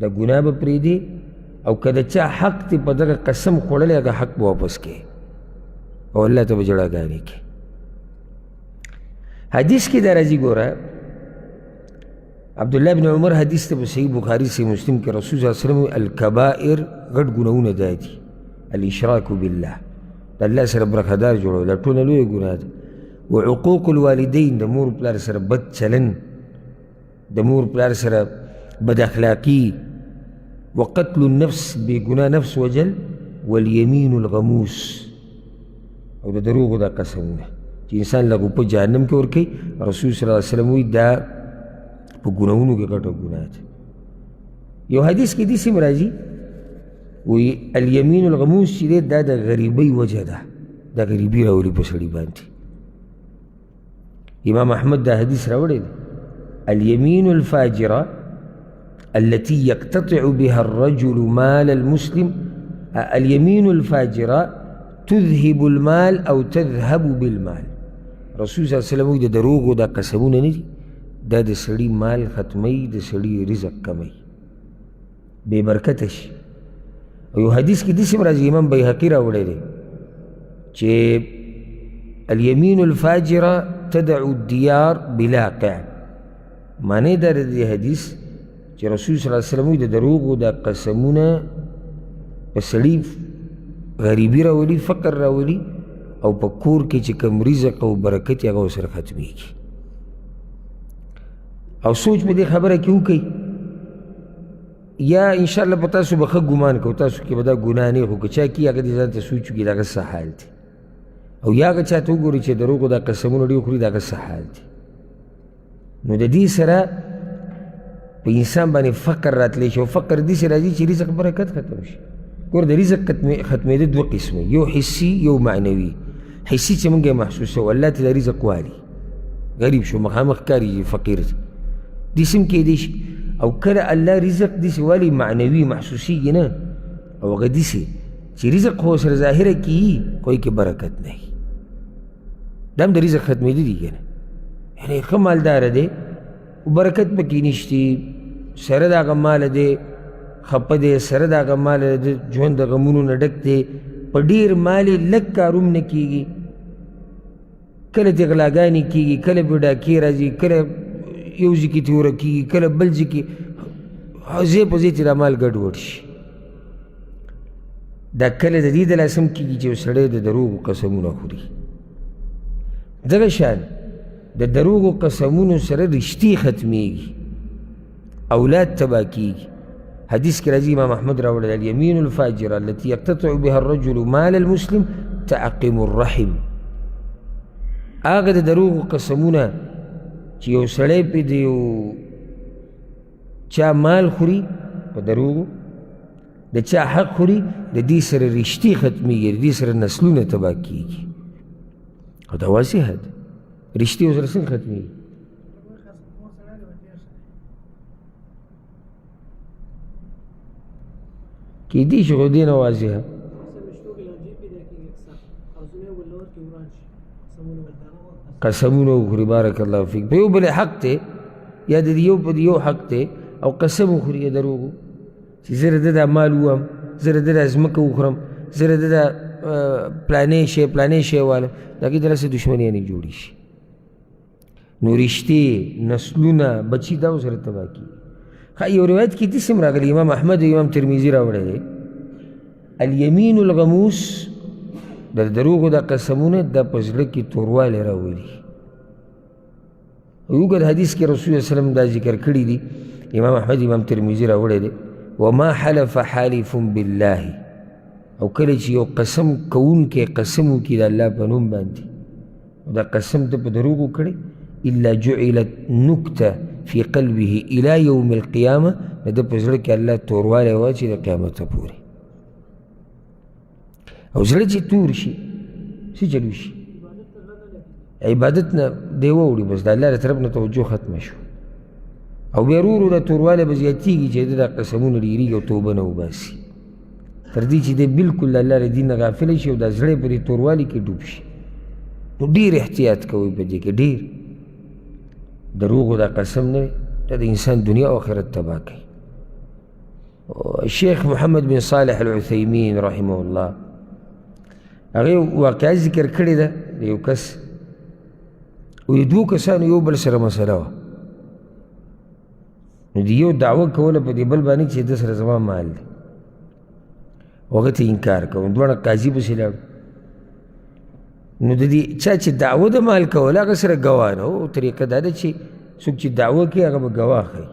Speaker 1: د ګناه به پرېږدې، او که د چا حق دې په دغه قسم خوړلی هغه حق به واپس کړې او الله ته به ژړاګانې کړې. حدیث کې دا راځي، ګوره عبدالله بن عمر حدیث ته په صحیح بخاري صحیح مسلم کې رسول صلی الله علیه وسلم الکبائر غټ ګناهونه دا دي، الاشراک بالله، د الله سره برخهدار جوړول دا ټوله لویه ګناه ده، وعقوق الوالدین، د مور پلار سره بد چلن، د مور پلار سره بد اخلاقي، وقتل النفس، بې ګناه نفس وژل، والیمین الغموس، او د دروغو دا قسمونه چې انسان له غوپه جهنم کې ورکوي. رسول صلی الله علیه وسلم وایي دا په ګناهونو کې غټه ګناه ده. یو حدیث کې داسې هم راځي، وایي الیمین الغموس چې دی دا د غریبۍ وجه ده، دا غریبي راولي په سړي باندې. امام احمد دا حدیث راوړی دی، الیمین الفاجره التي يقتطع بها الرجل مال المسلم، اليمين الفاجرة تذهب المال أو تذهب بالمال. رسول صلی الله علیه وسلم د دروغو دا قسمونه نه دي، دا د سړي مال ختموي، د سړي رزق کموي، بې برکته شي. او یو حدیث کې داسې هم راځي، امام بیهقي راوړی دی چې الیمین الفاجره تدع الدیار بلاقع. معنی دا د دې حدیث چې رسول صلی الله علیه وسلم د دروغو دا قسمونه په سړي غریبي راولي، فقر راولي، او په کور کې چې کوم رزق او برکت یې هغه ورسره ختمېږي. او سوچ په دې خبره کې وکړئ، یا انشاءالله په تاسو به ښه ګمان کوو، تاسو کې به دا ګناه نه، خو که چا کي هغه دې ځان ته سوچ وکړي د هغه څه حال دی، او یا هغه چا ته وګوري چې دروغو دا قسمونه ډېر خوري د هغه څه حال دی. نو د دې سره په انسان باندې فقر راتلی شي، او فقر داسې راځي چې رزق برکت ختم شي. ګوره د رزق ختمېده دوه قسمه، یو حسي یو معنوي. حسي چې موږ یې محسوسوو، الله ته د رزق والي، غریب شو، مخامخ ښکاري چې فقیر دی، داسې هم کېدی شي. او کله الله رزق داسې والي معنوي محسوسېږي نه، او هغه داسې چې رزق خو سره ظاهره کېږي خو یې کې برکت نه وي، دا هم د رزق ختمېده دي که نه. یعنې ښه مالداره دی برکت پکې نشتي، سره د هغه ماله دی خپه دی، سره د هغه ماله د ژوند د غمونو نه ډک دی، په ډېر مال یې لږ کار هم نه کېږي، کله ترې غلاګانې کېږي، کله پرې ډاکې راځي، کله یو ځای کې ترې ورکېږي، کله بل ځای کې، ځای په ځای ترې دا مال ګډوډ شي. دا کله د دې د لاسه هم کېږي چې یو سړی د دروغو قسمونه خوري. دغه شان د دروغو قسمونو سره رشتې ختمېږي، اولاد تباه کېږي. حدیث کې راځي، امام احمد راوړی، الیمین الفاجره التي یقتطع بها الرجل مال المسلم تعقم الرحم. هغه د دروغو قسمونه چې یو سړی پرې د یو چا مال خوري په دروغو، د چا حق خوري، د دې سره رشتې ختمېږي، د دې سره نسلونه تباه کېږي. او دا واضحه ده، رشتې ورسره څنګه ختمېږي؟ کېدی شي خو دې نه واضحه. قسمونه وخوري، بارک الله فیک، په یو بل حق دی یا د یو په یو حق دی او قسم وخوري دروغو چې زه د ده دا مال ووهم، زه د ده دا ځمکه وخورم، زه د ده دا پلانې شی پلانې شی والم، د هغې دلاسې دښمنیانې جوړې شي. نو رشتې، نسلونه، بچي دا ورسره تباه کېږي. ښه یو روایت کې داسې هم راغلی، امام احمد او امام ترمذي راوړی دی، الیمین الغموس، د دروغو دا قسمونه دا په زړه کې توروالی راولي. یو اوږد حدیث کې رسول الله وسلم دا ذکر کړي دي، امام احمد امام ترمذي راوړی دی، وما حلف حالف بالله، او کله چې یو قسم کوونکی قسم وکړي د الله په نوم باندې، دا قسم ته په دروغو کړی، الا جعلت نکته فی قلبه الی یوم القیامه، د ده په زړه کې الله توروالی واچوي د قیامته پورې. او زړه چې تور شي څه چل وشي؟ عبادت نه دی واوړي، بس د الله له طرف نه توجه ختمه شو، او بیا ورو ورو دا توروالی به زیاتېږي چې ده دا قسمونه ډېرېږي او توبه نه وباسي، تر دې چې دی بالکل د الله له دین نه غافل شي او دا زړه یې په دې توروالي کې ډوب شي. نو ډېر احتیاط کوئ په دې کې، ډېر دروغو دا قسم نه دی، دا د انسان دنیا او آخرت تباه کوي. شیخ محمد بن صالح العثیمین رحمه الله هغې واقعه ذکر کړې ده د یو کس، او د دوو کسانو یو بل سره مسله وه. نو د یو دعوه کوله په دې بل باندې چې ده سره زما مال دی، هغه ته انکار کوه. دواړه قاضي پسې لاړو. نو د دې چا چې دعوه د مال کوله هغه سره ګواه نه و. طریقه دا ده چې څوک چې دعوه کوي هغه به ګواه ښیي،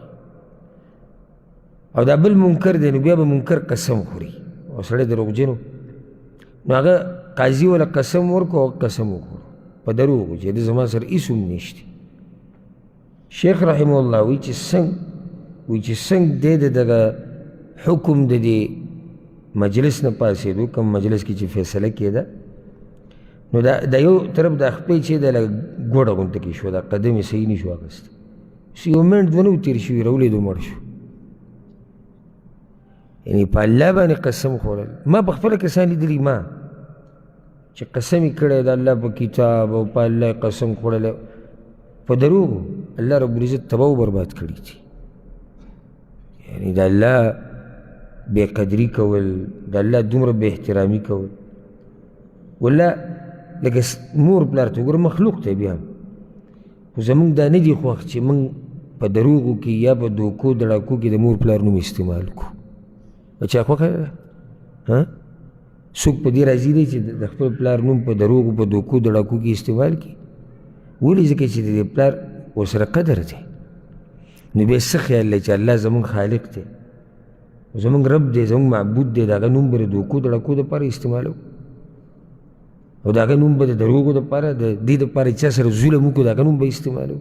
Speaker 1: او دا بل منکر دی نو بیا به منکر قسم خوري، او سړی دروغجن و. نو هغه قاضي وله قسم ورکړو، هغه قسم وخوړو په دروغو چې ده زما سره هېڅ هم نشته. شیخ رحمه الله وایي چې څنګه، وایي چې څنګه دی د دغه حکم د دې مجلس نه پاڅېدو، کوم مجلس کې چې فیصله کېده، نو دا د یو طرف د خپې چې د لږ ګوډه غونته کې شو، دا قدم یې صحیح نه شو اخیستی، څه یو منټ دوه نه و تېر شوي راولېدو مړ شو. یعنې په الله باندې قسم خوړل، ما په خپله کسان لیدلي، ما چې قسم یې کړی د الله په کتاب او په الله یې قسم خوړلی، په دروغو الله رب العزت تباه و برباد کړي دي. یعنې د الله بې قدري کول، د الله دومره بې احترامي کول، ولا لکه مور پلار ته وګوره مخلوق دی بیا هم، خو زموږ دا نه دي خوښ چې موږ په دروغو کې یا په دوکو دړاکو کې د مور پلار نوم استعمال کړو. په چا خوښه ده؟ ها؟ څوک په دې راضي دی چې د خپل پلار نوم په دروغو په دوکو دړاکو کې استعمال کړي؟ ولې؟ ځکه چې د دې پلار ورسره قدر دی. نو بیا څه خیال دی چې الله زموږ خالق دی، زموږ رب دی، زموږ معبود دی، د هغه نوم به د دوکو دړاکو دپاره استعمالوو، او د هغه نوم به د دروغو دپاره، د دې دپاره چې چا سره ظلم وکړو د هغه نوم به استعمالوو.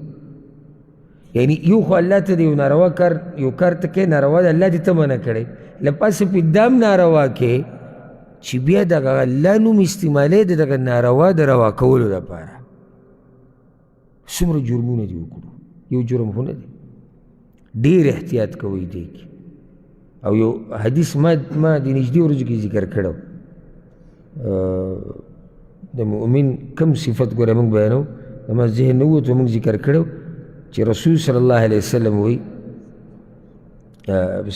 Speaker 1: یعنی یو خو الله ته د یو ناروا کار، یو کار ته کوې ناروا دی، الله دې ته منع کړی، له پاسه پې دا هم ناروا کوې چې بیا دغه الله نوم استعمالوې د دغه ناروا د روا کولو دپاره. څومره جرمونه دې وکړو، یو جرم خو نه دی. ډېر احتیاط کوئ دې کې. او یو حدیث ما د نږدې ورځو کې ذکر کړی، د مؤمن کم صفت ګوره موږ بیانو، زما ذهن نه ووت، موږ ذکر کړی چې رسول صلی الله علیه وسلم وایي،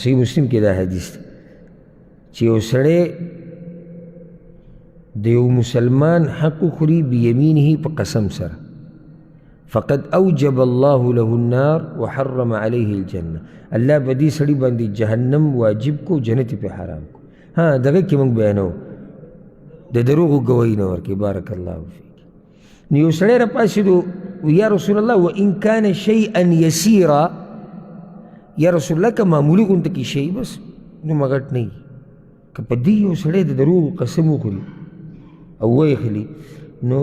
Speaker 1: صحیح مسلم کې دا حدیث دی چې یو سړی د یو مسلمان حق وخوري بیمینه په قسم سره، فقد اوجب الله له النار وحرم عليه الجنة. الله په دې سړي باندې جهنم واجب کو، جنت یې پرې حرام کو. ها دغه کې موږ بیانو د دروغو ګواهي نه ورکوي. بارک الله فیک. نو یو سړی راپاڅېدو، یا رسول الله وان کان شیئا یسیرا، یا رسول الله که معمولي غونته کې شی بس دومره غټ نه وي، که په دې یو سړی د دروغو قسم وخوري او ویې نو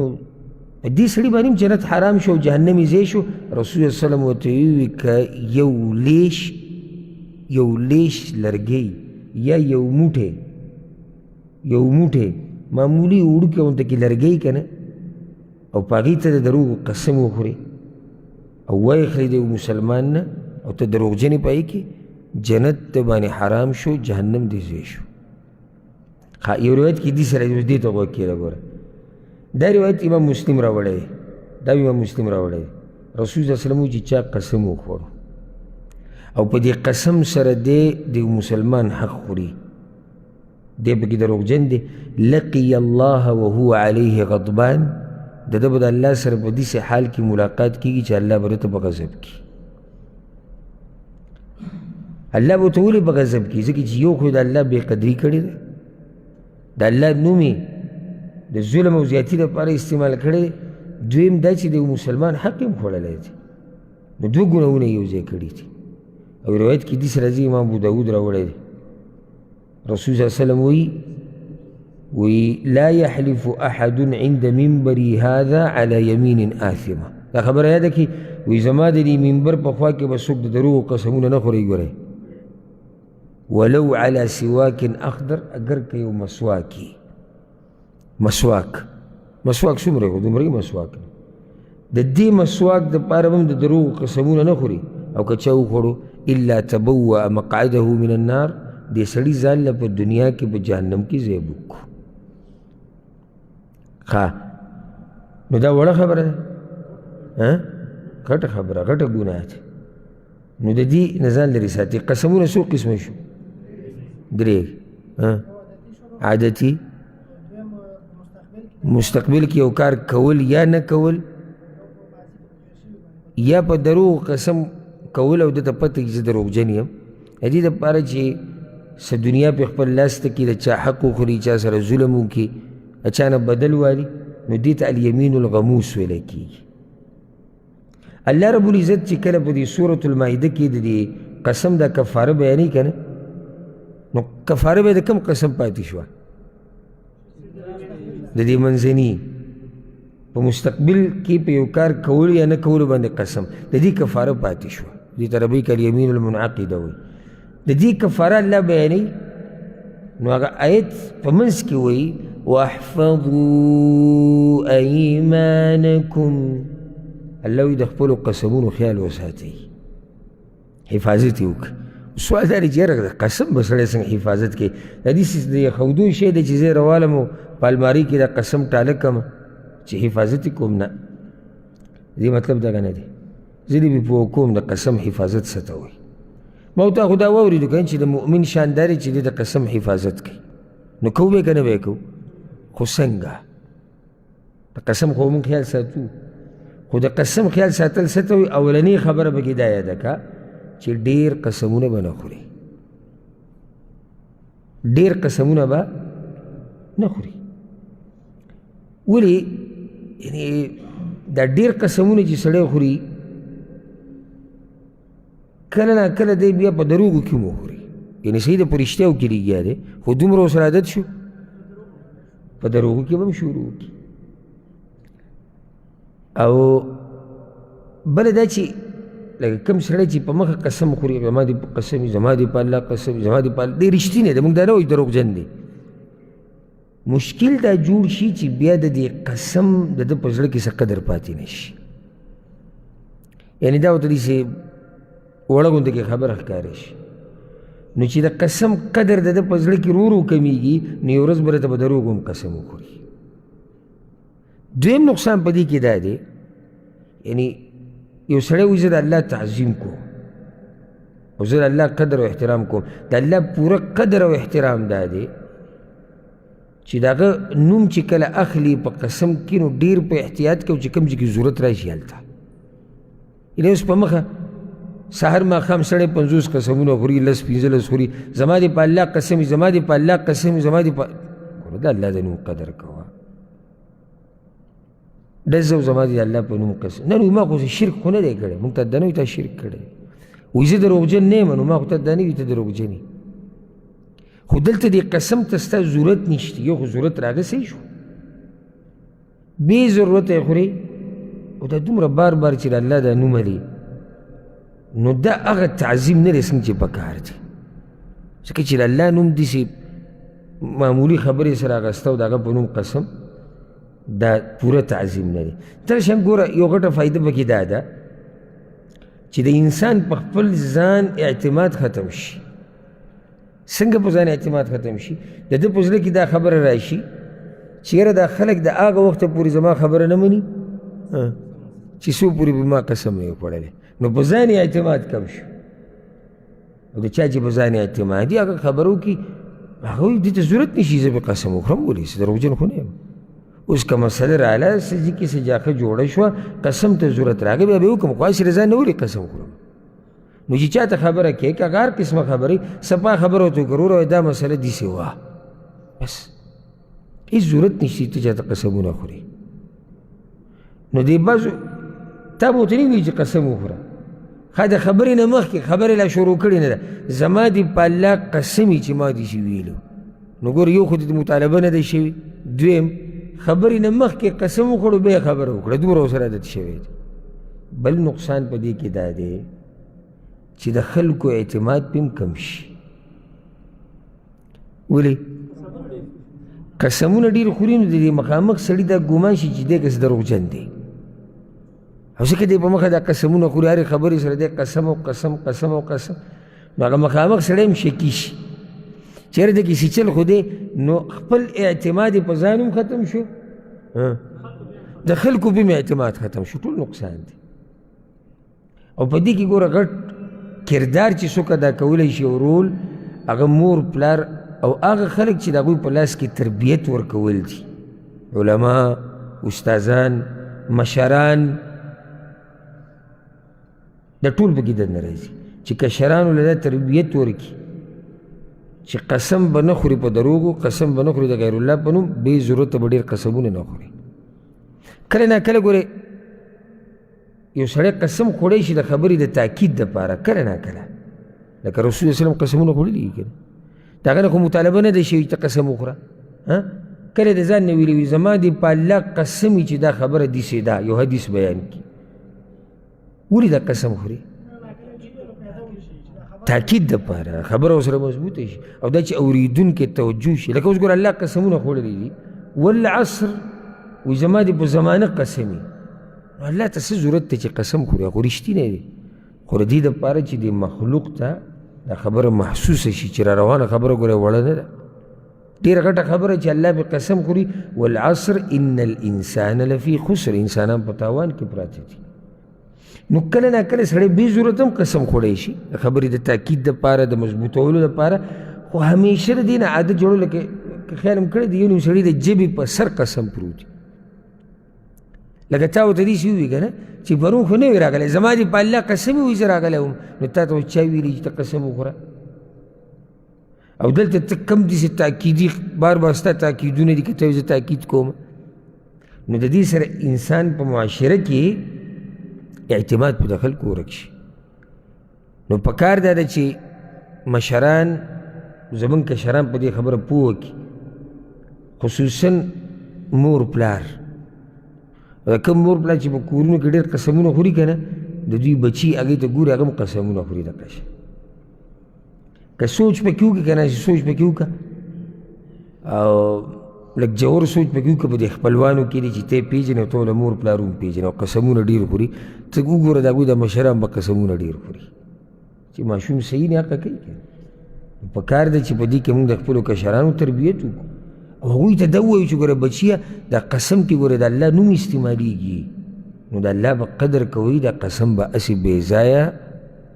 Speaker 1: په دې سړي باندې هم جنت حرام شو او جهنم یې ځای شو. رسول الله صلی الله علیه وسلم ورته وویل که یو لیش، یو لیش لرګی یا یو موټی، یو موټی معمولي وړوکی غونته کې لرګی که نه، او په هغې ته د دروغو قسم وخوري او وایخلې د یو مسلمان نه، او ته دروغجنې په هغې کې، جنت ته باندې حرام شو، جهنم دې ځای شو. ښه، یو روایت کې دې سره دې ته غوږ کېږده. ګوره، دا روایت امام مسلم راوړی دی، دا امام مسلم راوړی دی. رسول صلی الله علیه وسلم چې چا قسم وخوړو او په دې قسم سره دی د یو مسلمان حق خوري، دی پکې دروغجن دی، لقي الله وهو علیه غضبان، د ده به د الله سره په داسې حال کې ملاقات کېږي چې الله به ده ته په غضب کړي. الله به ورته ولې په غضب کړي؟ ځکه چې یو خو د الله بې قدري کړې ده، د الله نوم یې د ظلم او زیاتي لپاره استعمال کړی دی، دویم دا چې د یو مسلمان حق یې هم خوړلی دی، نو دوه ګناهونه یې یو ځای کړي دي. او روایت کې داسې راځي، امام ابو داود راوړی دی، رسول صلی الله علیه وسلم وایي وی لا يحلف احد عند منبري هذا على يمين آثمه. دا خبره یاده کړي، وی زما د دې منبر په خوا کې به څوک د دروغو قسمونه نه خوري، ګورئ، ولو على سواک اخضر، اګر که یو مسواک وي. مسواک، مسواک څومره خو دومره مسواک نه، د دې مسواک دپاره به هم د دروغو قسمونه نه خوري، او که چا وخوړو الا تبوأ مقعده من النار، دې سړي ځان له په دنیا کې په جهنم کې ځای بوک کړو. ښه، نو دا وړه خبره ده، غټه خبره، غټه ګناه ده. نو د دې نه ځان لرې ساتي. قسمونه څو قسمه شو؟ درې. عادتي، مستقبل کې یو کار کول یا نه کول، یا په دروغ قسم کول او ده ته پته چې زه دروغجن یم، د دې دپاره چې څه دنیا پې خپل لاس ته کړي، د چا حق وخوري، چا سره ظلم وکړي، د چا نه بدل والي، نو دې ته الیمین الغموس ویلی کېږي. الله رب العزت چې کله په دې سورة المائده کې د دې قسم دا کفاره بیانوي که نه، نو کفاره به د کوم قسم پاتې شوه؟ د دې منځني په مستقبل کې په یو کار کولو یا نه کولو باندې قسم، د دې کفاره پاتې شوه. دې ته عربۍ کې الیمین المنعقده وایي. د دې کفاره الله بیانوي، نو هغه آیت په منځ کې وایي واحفظوا ایمانکم، الله وایي د خپلو قسمونو خیال وساتئ، حفاظت یې وکړئ. سوال دا دی چې یاره د قسم به سړی څنګه حفاظت کوي؟ دا داسې د یخودو شی دی چې زه یې راوالم او په المارۍ کې دا قسم ټاله کړم چې حفاظت یې کوم، نه، دې مطلب دغه نه دی. زه دې پرې پوه کوم د قسم حفاظت څه ته وایي. ما او تا خو دا واورېدو که نه چې د مؤمن شان دا دی چې دی د قسم حفاظت کوي، نو کوو به یې که نه به یې کوو؟ خو څنګه؟ د قسم خو موږ خیال ساتو، خو د قسم خیال ساتل څه ته وایي؟ اولنۍ خبره پکې دا یاده کړه چې ډېر قسمونه به نه خوري، ډېر قسمونه به نه خوري. ولې؟ یعنې دا ډېر قسمونه چې سړی خوري کله نا کله دی بیا په دروغو کې هم وخوري، یعنې صحیح ده په رښتیاو کې لګیا دی، خو دومره ورسره عادت شو په دروغو کې به هم شروع وکړي. او بله دا چې لکه کوم سړی چې په مخه قسم خوري، زما دې په قسم وي، زما دې په الله قسم وي، زما دې په الله، دی رښتینی دی، موږ دا نه وایو دروغجن دی. مشکل دا جوړ شي چې بیا د دې قسم د ده په زړه کې څه قدر پاتې نه شي، یعنې دا ورته داسې وړه غوندې کې خبره ښکاره شي. نو چې د قسم قدر د ده په زړه کې ورو ورو کمیږي، نو یو ورځ به راته په دروغو هم قسم وخوري. دویم نقصان په دې کې دا دی، یعنې یو سړی وایي زه د الله تعظیم کوم او زه د الله قدر او احترام کوم، د الله پوره قدر او احترام دا دی چې د هغه نوم چې کله اخلي په قسم کې، نو ډېر په احتیاط کوي چې کوم ځای کې ضرورت راشي هلته. یعنې اوس په مخه سهار ماښام سړی 50 قسمونه خوري، 10 15 خوري، زما دې په الله قسم وي، زما دې په الله قسم وي، زما دې په ګوره د الله د نوم قدر کوه، ډز او زما دې د الله په نوم قسم نه. نو ما خو شرک خو نه دی کړی، موږ ته دا نه وي تا شرک کړی، وایي زه دروغجن نه یم، نو ما خو ته دا نه وي ته دروغجن یې. خو دلته دې قسم ته ستا ضرورت نشته، یو خو ضرورت راغسی شو، بې ضرورته یې خورې، او دا دومره بار بار چې د الله دا نوم دی، نو دا هغه تعظیم نه دی څنګه چې پکار دی، ځکه چې د الله نوم داسې معمولي خبرې سره اخیسته او د هغه په نوم قسم، دا پوره تعظیم نه دی. تر شان ګوره یو غټه فایده پکې دا ده چې د انسان په خپل ځان اعتماد ختم شي. څنګه په ځان اعتماد ختم شي؟ د ده په زړه کې دا خبره راشي چې یاره دا خلک د هغه وخته پورې زما خبره نه مني چې څو پورې به ما قسم نه وي خوړلی، نو په ځان یې اعتماد کم شو. او د چا چې په ځان اعتماد وي هغه خبره وکړي، هغه وایي دې ته ضرورت نشي زه به قسم وخورم، ولې زه دروغجن خو نه یم. اوس که مسله راله څه ځي کې څه جاخه جوړه شوه، قسم ته ضرورت راغی بیا به یې وکړم، خو هسې ځان نه ولې قسم خورم. نو چې چا ته خبره کوې که هغه هر قسمه خبرې صفا خبره ورته وکړه، وروره دا مسله داسې وه، بس هېڅ ضرورت نشته چې ته چا ته قسمونه خورې. نو دې بعضو تا به ورته نه ویلي چې قسم وخوره، ښه د خبرې نه مخکې خبرې لا شروع کړې نه ده، زما دې په الله قسم وي چې ما داسې ویلو. نو ګوره یو خو دې مطالبه نه ده شوې، دویم خبرې نه مخکې قسم وخوړو بیا یې خبره وکړه، دومره ورسره عادت شوی دی. بل نقصان په دې کې دا دی چې د خلکو اعتماد پرې هم کم شي. ولې؟ قسمونه ډېر خوري نو د دې مخامخ سړي دا ګمان شي چې دی کس دروغجن دی، او ځکه دی په مخه دا قسمونه خوري، هرې خبرې سره دی قسم او قسم قسم او قسم، نو هغه مخامخ سړی هم شکي شي چې یاره د کیسې چل خو دی، نو خپل اعتماد یې په ځان هم ختم شو، د خلکو به هم اعتماد ختم شو، ټول نقصان دی. او په دې کې ګوره غټ کردار چې څوک ادا کولی شي او رول، هغه مور پلار او هغه خلک چې د هغوی په لاس کې تربیت ورکول دي، علما، استادان، مشران، دا ټول پکې دننه راځي چې کشرانو له دا تربیت ورکړي چې قسم به نه خوري په دروغو، قسم به نه خوري د غیر الله په نوم، بې ضرورته به ډېر قسمونه نه خوري. کله نا کله ګورې یو سړی قسم خوړی شي د خبرې د تاکید دپاره، کله نا کله لکه رسول الله وسلم قسمونه خوړلي دي که نه، د هغه نه خو مطالبه نه ده شوې چې ته قسم وخوره، کله د ځان نه ویلي وي زما دې په الله قسم وي چې دا خبره داسې ده، یو حدیث بیان کړي، ولې دا قسم خوري؟ تاکید دپاره خبره ورسره مضبوطه شي، او دا چې اورېدونکی توجه شي. لکه اوس ګوره الله قسمونه خوړلي دي، والعصر، وایي زما دې په زمانه قسم وي، نو الله ته څه ضرورت دی چې قسم خوري؟ خو رښتینی دی، خو د دې دپاره چې دې مخلوق ته دا خبره محسوسه شي چې را روانه خبره ګوره وړه نه ده، ډېره غټه خبره چې الله به قسم خوري، والعصر ان الانسان لفي خسر، انسانان په تاوان کې پراته دي. نو کله نا کله سړی بې ضرورت هم قسم خوړی شي د خبرې د تاکید دپاره، د مضبوطولو دپاره، خو همیشه د دې نه عادت جوړول، لکه که خیال هم کړی دی یو نیم سړي د ژبې په سر قسم پروت دی، لکه تا ورته داسې ووایي که نه چې پرون خو نه وي راغلی، زما دې په الله قسم وي زه راغلی وم، نو تا ته چا ویلي چې ته قسم وخوره؟ او دلته ته کم داسې تاکیدي بار بار ستا تاکیدونه دي که ته زه تاکید کوم، نو د دې سره انسان په معاشره کې اعتماد په د خلکو ورک شي. نو پکار دا ده چې مشران زمونږ کشران په دې خبره پوه کړي، خصوصا مور پلار. کوم مور پلار چې په کورونو کې ډېر قسمونه خوري که نه، د دوی بچي هغې ته ګوري، هغه هم قسمونه خوري. دقه شي که سوچ پکې وکړي که نه، چې سوچ پکې وکړه او لږ ژور سوچ پکې وکړه، په دې خپلوانو کې دي چې ته یې پېژنې او ته له مور پلار هم پېژنې او قسمونه ډېر خوري، ته وګوره د هغوی د مشران به قسمونه ډېر خوري چې ماشوم صحیح نه حقه کوي. په کار ده چې په دې کې موږ د خپلو کشرانو تربیت وکړو او هغوی ته دا ووایو چې ګوره بچیه دا قسم کې ګوره د الله نوم استعمالیږي، نو د الله به قدر کوئ، دا قسم به هسې بې ځایه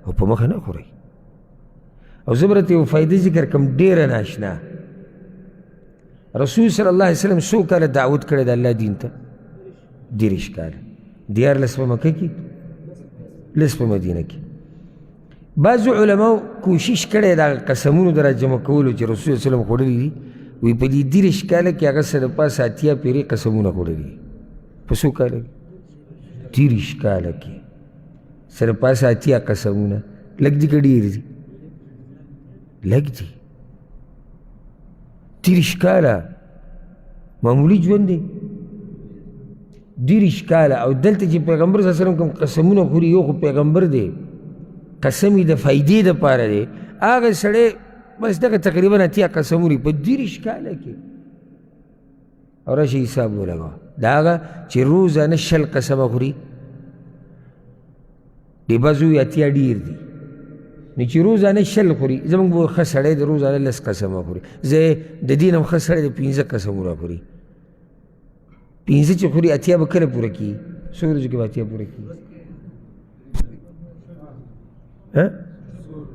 Speaker 1: او په مخه نه خورئ. او زه به درته یو فایده ذکر کوم ډېره ناشنا. رسول صلی الله علیه وسلم څو کاله دعوت کړی د الله دین ته؟ 30 کاله، 13 په مکه کې، 10 په مدینه کې. بعضو علماو کوشش کړی دا قسمونو د راجمع کولو چې رسول صلی الله علیه وسلم خوړلي دي، وایي په دې 30 کاله کې هغه څه د پاسه 80 پېرې قسمونه خوړلي دي. په څو کاله کې؟ 30 کاله کې څه د پاسه 80 قسمونه. لږ دي که ډېر دي؟ لږ دي. 30 کاله معمولي ژوند دی، 30 کاله. او دلته چې پیغمبر صلی الله علیه وسلم کوم قسمونه خوري، یو خو پیغمبر دی، قسم یې د فایدې دپاره دی، هغه سړی بس دغه تقریبا 80 قسمونه په 30 کاله کې. او راشي حساب ولګوه، دا هغه چې روزانه 20 قسمه خوري، د بعضو 80 ډېر دي. نو چې روزانه 20 خوري، زموږ به ښه سړی دی روزانه 10 قسمه خوري، زه د دې نه هم ښه سړی دی 5 قسمونه خوري. 5 چې خوري 80 به کله پوره کړي؟ څو ورځو کې به 80 پوره کړي؟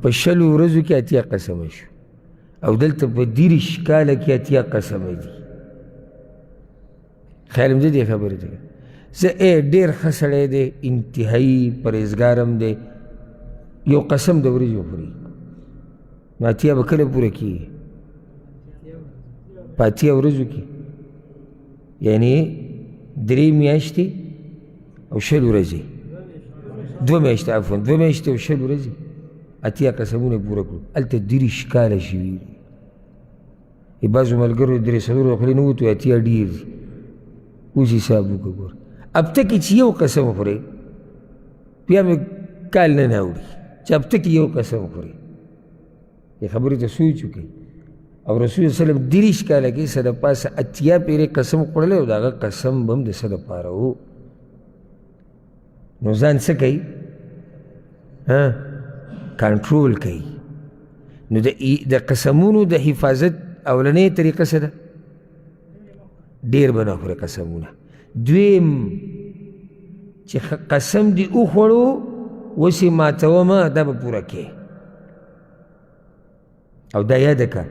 Speaker 1: په 20 ورځو کې 80 قسمه شو، او دلته په 30 کاله کې 80 قسمه دي. خیال مې دې خبرې ته زه ډېر ښه سړی دی، انتهایي پرهېزګار هم دی، یو قسم د ورځې وخوري، نو 80 به کله پوره کېږي؟ په 80 ورځو کې، یعنی 3 میاشتې او 20 ورځې، 2 میاشتې، عفوا 2 میاشتې او 20 ورځې 80 قسمونه پوره کړو. هلته 30 کاله شوي دي. بعضو ملګرو 3-4 خولې نه وتو، 80 ډېر دي. اوس حساب وکړه ګوره، هفته کې چې یو قسم خورې بیا مې کال نه نه اوړي، چې هفته کې یو قسم خورې. دې خبرې ته سوچ وکړئ. او رسول الله صلی الله علیه وسلم 30 کاله کې څه د پاسه 80 پېرې قسم خوړلی او د هغه قسم به هم د څه دپاره و. نو ځان څه کوي؟ کنټرول کوي. نو د قسمونو د حفاظت اولنۍ طریقه څه ده؟ ډېر به نه خورې قسمونه. دویم چې قسم دې وخوړو اوس یې ماتوه مه، دا به پوره کړې. او دا یاده کړه،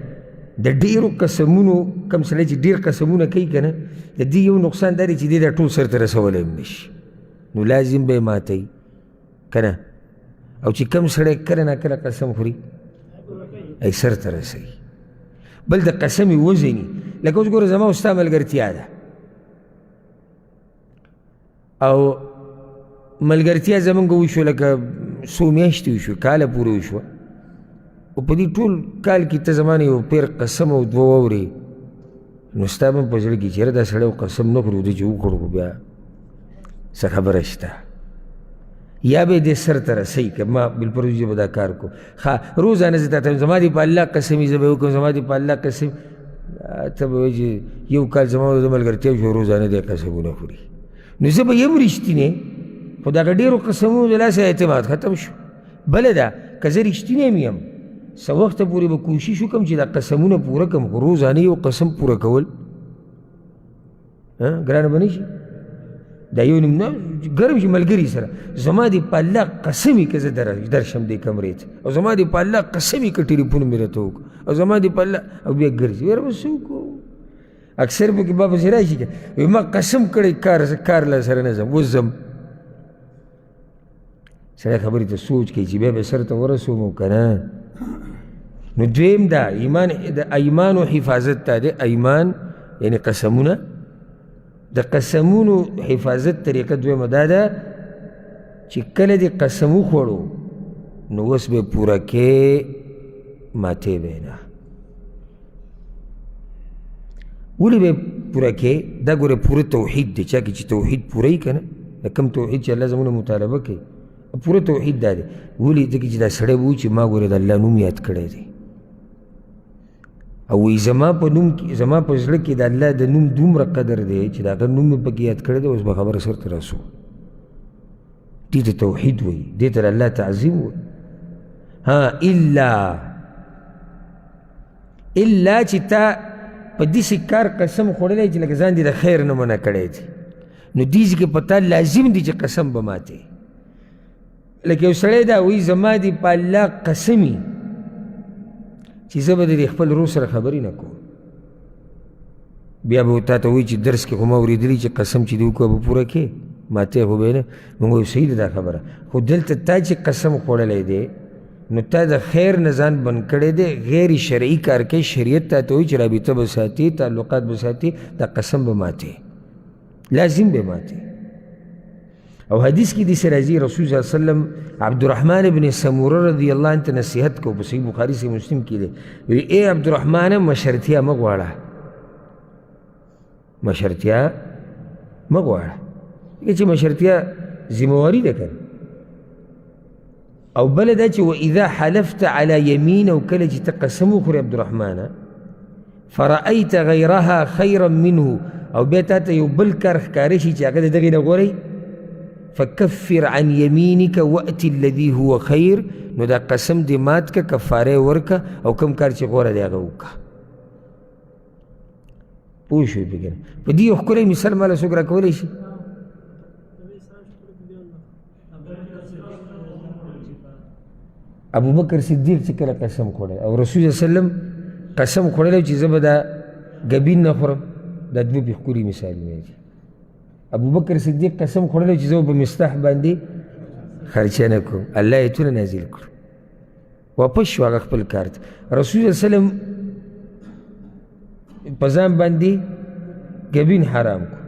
Speaker 1: د ډېرو قسمونو کوم سړی چې ډېر قسمونه کوي که نه، د دې یو نقصان دا دی چې دی دا ټول سرته رسولی هم نه شي، نو لازم به یې ماتوي که نه. او چې کوم سړی کله نا کله قسم خوري ای سرته رسوي. بل د قسم یې وزني، لکه اوس ګوره زما او ستا ملګرتیا ده، او ملګرتیا زمونږ وشو لکه څو میاشتې وشو، کاله پورې وشوه، او په دې ټول کال کې ته زما نه یو پېر قسم او دوه واورې، نو ستا به هم په زړه کې چې یاره دا سړی قسم نه خوري، دی چې وخوړو خو بیا څه خبره شته، یا به دې سر ته رسوي که ما بالفرض زه به دا کار کوم. ښه روزانه زه تاته وایم زما دې په الله قسم وي، زه به یې وکړم، زما دې په الله قسم، ته به وایې چې یو کال زما د ملګرتیا شو روزانه دې قسمونه خوري، نو زه به یم رښتینی، خو دغه ډېرو قسمونو د لاسه اعتماد ختم شو. بله ده که زه رښتینی هم یم، څه وخته پورې به کوشش وکړم چې دا قسمونه پوره کړم، خو روزانه یو قسم پوره کول ګرانه به نه شي. دا یو نیم نه ګرم شي ملګري سره، زما دې په الله قسم وي که زه درشم دې کمرې ته، او زما دې په الله قسم وي که ټلیفون مې راته وکړو، او زما دې په الله، او بیا ګرځي یاره به څه وکړو. اکثر پکې به پسې راشي که وایي ما قسم کړی کار له سره نه ځم، اوس ځم. سړی خبرې ته سوچ کوي چې بیا به سر ته ورسوم او که نه. نو دویم دا ایمان، د ایمانو حفاظت ته دی. ایمان یعنی قسمونه، د قسمونو حفاظت طریقه دویمه دا ده چې کله دې قسم وخوړو نو اوس به پوره کې، ماتې به نه. ولې به پوره کې؟ دا ګوره پوره توحید دی، چا کې چې توحید پوره وي که نه، د کوم توحید چې الله زموږ مطالبه کوي پوره توحید دا دی. ولې؟ ځکه چې دا سړی به وایي چې ما ګوره د الله نوم یاد کړی دی، او وایي زما په نوم کې، زما په زړه کې د الله د نوم دومره قدر دی چې د هغه نوم مې پکې یاد کړی دی، اوس به خبره سرته رسو. دې ته توحید وایي، دې ته د الله تعظیم وایي. ها الا چې تا په داسې کار قسم خوړلی چې لکه ځان دې د خیر نه منع کړی دی، نو دې ځای کې په تا لازم دی چې قسم به ماتې. لکه یو سړی دا وایي زما دې په الله قسم وي چې زه به د دې خپل ورور سره خبرې نه کوم، بیا به تا ته وایي چې درس کې خو ما اورېدلي چې قسم چې دې وکړو به پوره کړې، ماتې خو به یې نه. موږ وایو صحیح ده دا خبره، خو دلته تا چې قسم خوړلی دی نو تا د خیر نه ځان بند کړی دی، غیر شرعي کار کوي. شریعت تا ته وایي چې رابطه به ساتې، تعلقات به ساتې، دا قسم به ماتې، لازم به ماتې. او حدیث کې داسې راځي، رسول صلی الله علیه وسلم عبدالرحمن ابن سموره رضی الله عنه ته نصیحت کو، په صحیح بخاري صحیح مسلم کې دی، وایي ای عبدالرحمن مشرتیا مه غواړه، مشرتیا مه غواړه، ځکه چې مشرتیا ذمهواري ده که نه. او بله دا چې واذا حلفت على یمین، او کله چې ته قسم وخورې عبدالرحمنه فرأیت غیرها خیرا منه، او بیا تا ته یو بل کار ښکاره شي چې هغه د دغې نه غوره، فکفر عن یمینک وأت الذي هو خیر، نو دا قسم دې مات که، کفاره یې ورکه او کوم کار چې غوره دی هغه وکړه. پوه شوې پرې که نه؟ په دې یو ښکلی مثال ما له څوک راکولی شي؟ ابوبکر صدیق چې کله قسم خوړی او رسول الله وسلم قسم خوړلی چې زه به دا ګبین نه خورم، دا دوه پې ښکلي مثالونه دي. ابوبکر صدیق قسم خوړلی چې زه به په مصطح باندې خرچه نه کوم، الله یې تونه نازل کړو، واپس شو هغه خپل کار ته. رسول الله وسلم په ځان باندې ګبین حرام کړو،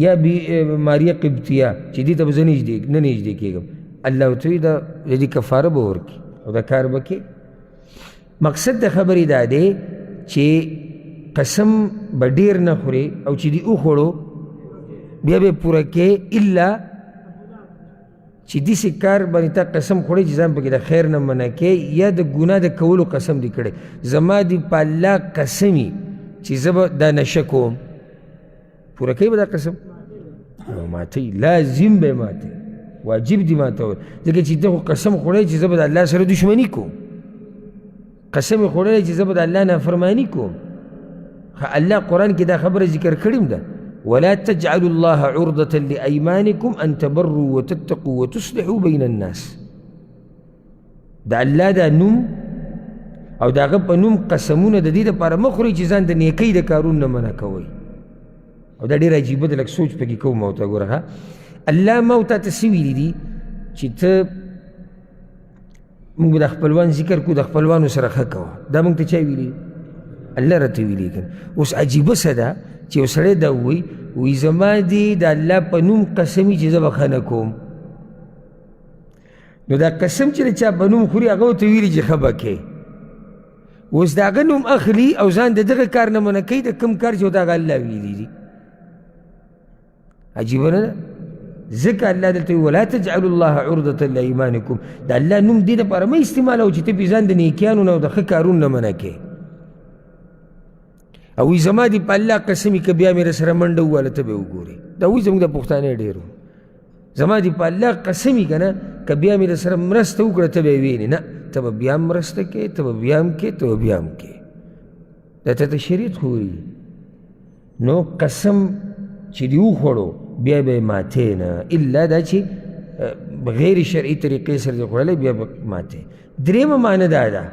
Speaker 1: یا بی ماریه قبطیه چې دې ته به زه نه نږدې کېږم، الله ورته وایي دا د دې کفاره به ورکړي او دا کار به کوي. مقصد د خبرې دا دی چې قسم به ډېر نه خورې او چې دې وخوړو بیا به یې پوره کوې، الا چې داسې کار باندې تا قسم خوړی چې ځان پکې د خیر نه منع کوې یا د ګناه د کولو قسم دې کړی. زما دې په الله قسم وي چې زه به دا نشه کوم، پوره کوي به دا قسم؟ نو ماتوي، لازم به یې ماتوي، واجب دي ماتول، ځکه چې ته خو قسم خوړی چې زه به د الله سره دښمني کوم، قسم یې خوړلی چې زه به د الله نافرماني کوم. الله قرآن کې دا خبره ذکر کړې هم ده، ولا تجعلوا الله عرضة لأيمانكم أن تبروا وتتقوا وتصلحوا بين الناس. د الله دا نوم او د هغه په نوم قسمونه د دې دپاره مه خورئ چې ځان د نیکۍ د کارونو نه منع کوئ. او دا ډېره عجیبه ده، لږ سوچ پکې کوم او ته ګوره. ښه، الله ما او تا ته څه ویلي دي چې ته موږ به د خپلوان ذکر کوو، د خپلوانو سره ښه کوه. دا موږ ته چا ویلي؟ الله راته ویلي که نه. اوس عجیبه څه ده چې یو سړی دا ووایي، وایي زما دې د الله په نوم قسم وي چې زه به ښه نه کوم. نو دا قسم چې د چا په نوم خوري هغه ورته ویلي چې ښه به کوې. اوس د هغه نوم اخلي او ځان د دغه کار نه منع کوي د کوم کار چې ورته هغه الله ویلي دي. عجیبه نه ده؟ ځکه الله دلته وایي ولا تجعلوا الله عرضة لأیمانکم، د الله نوم دې دپاره مه استعمالوه چې ته پرې ځان د نیکیانو نه او د ښه کارونو نه منع کوې. او وایي زما دې په الله قسم وي که بیا مې راسره منډه وواله ته به یې وګورې. دا وایي زموږ د پښتانه ډېر وو، زما دې په الله قسم وي که نه که بیا مې درسره مرسته وکړه ته به یې وینې. نه، ته به بیا هم مرسته کوې، ته به بیا هم کوې، ته به بیا هم کوې. دا ته ته شریعت خو وایي. نو قسم چې دې وخوړو بیا به یې ماتې نه، الا دا چې غیر شرعي طریقې سره دې خوړلی بیا به ماتې. درېیمه معنی دا ده،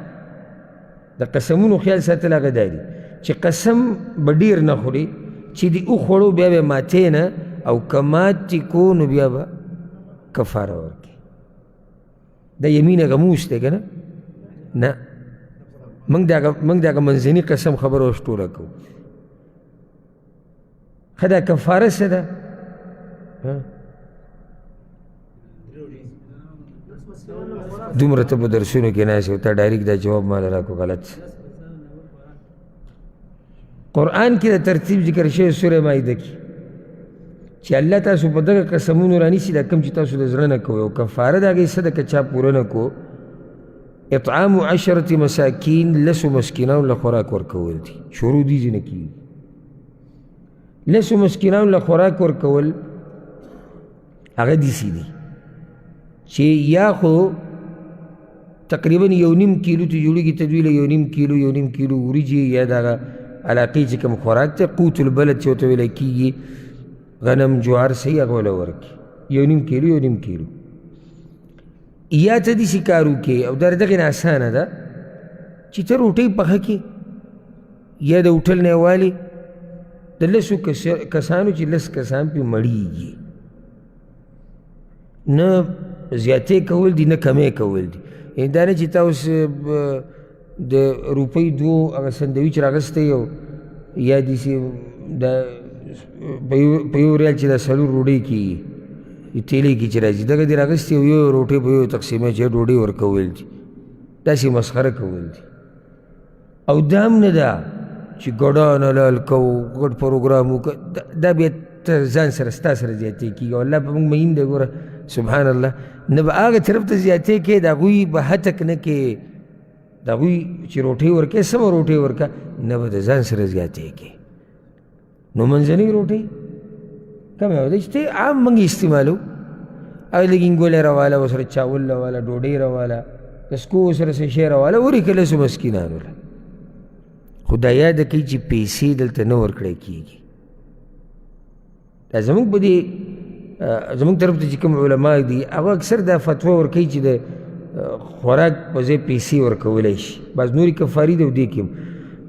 Speaker 1: د قسمونو خیال ساتل هغه دا دي چې قسم به ډېر نه خوري، چې دې وخوړو بیا به ماتې نه، او که مات دې کو نو بیا به کفاره ورکړي. دا یمین غموس دی که نه؟ نه، موږ د هغه منځني قسم خبره اوس ټوله کوو. ښه، دا کفاره څه ده؟ دومره ته په درسونو کې ناست یې، ته ډایرک دا جواب ماله راکړو غلط. قرآن کې د ترتیب ذکر شوی سورې مائده کې چې الله تاسو په دغه قسمونو رانیسي دا کوم چې تاسو د زړه نه کوئ، او کفاره د هغې څه ده که چا پوره نه کو، اطعام عشرة مساکین، لسو مسکینانو له خوراک ورکول دي. شروع دي ځینې کېږي لسو مسکینانو له خوراک ورکول هغه داسې دي چې یا خو تقریبا یو نیم کیلو ته جوړېږي، ته دوی له یو نیم کیلو یو نیم کیلو وریجې یا دغه علاقې چې کوم خوراک دی قوت البلد چې ورته ویلی کېږي، غنم جوار صحیح هغه له ورکړي یو نیم کیلو یو نیم کیلو. یا ته داسې کار وکړې، او دا دغې نه اسانه ده چې ته روټۍ پخه کړې یا د هوټل نه یې والې د لسو کسانو چې لس کسان پرې مړېږي، نه زیاتې کول دي نه کمې کول دي. یعنې دا نه چې تا اوس د روپۍ دوو هغه سندویچ راغستی او یا داسې د په یو ریال چې دا څلور ډوډۍ کېږي تیلې کې چې راځي دغه دې راغستې او یو روټۍ په یو تقسیمه چې ډوډۍ ورکول دي، داسې مسخره کول دي. او دا هم نه ده چې ګډان حلال کوو غټ پروګرام وکړو، دا بیا ته ځان سره ستا سره زیاتې کېږي. او الله په موږ مین دی، ګوره سبحان الله، نه به هغه طرف ته زیاتې کوې، د هغوی به هتک نه کوې، د هغوی چې روټۍ ورکوې سمه روټۍ ورکړه، نه به د ځان سره زیاتې کوې. نو منځنۍ روټۍ کمه یوه ده چې ته عام موږ استعمالو. هغه لږ انګولی راواله، ورسره چاول راواله، ډوډۍ راواله، د سکو ورسره څه شی راواله، ورکړه لسو مسکینانو له. خو دا یاده کوي چې پیسې دلته نه ورکړی کېږي. دا زموږ په دې زموږ طرف ته چې کوم علما دي هغه اکثر دا فتوا ورکوي چې د خوراک په ځای پیسې ورکولی شي، بعض نورې کفاري دی او دې کې هم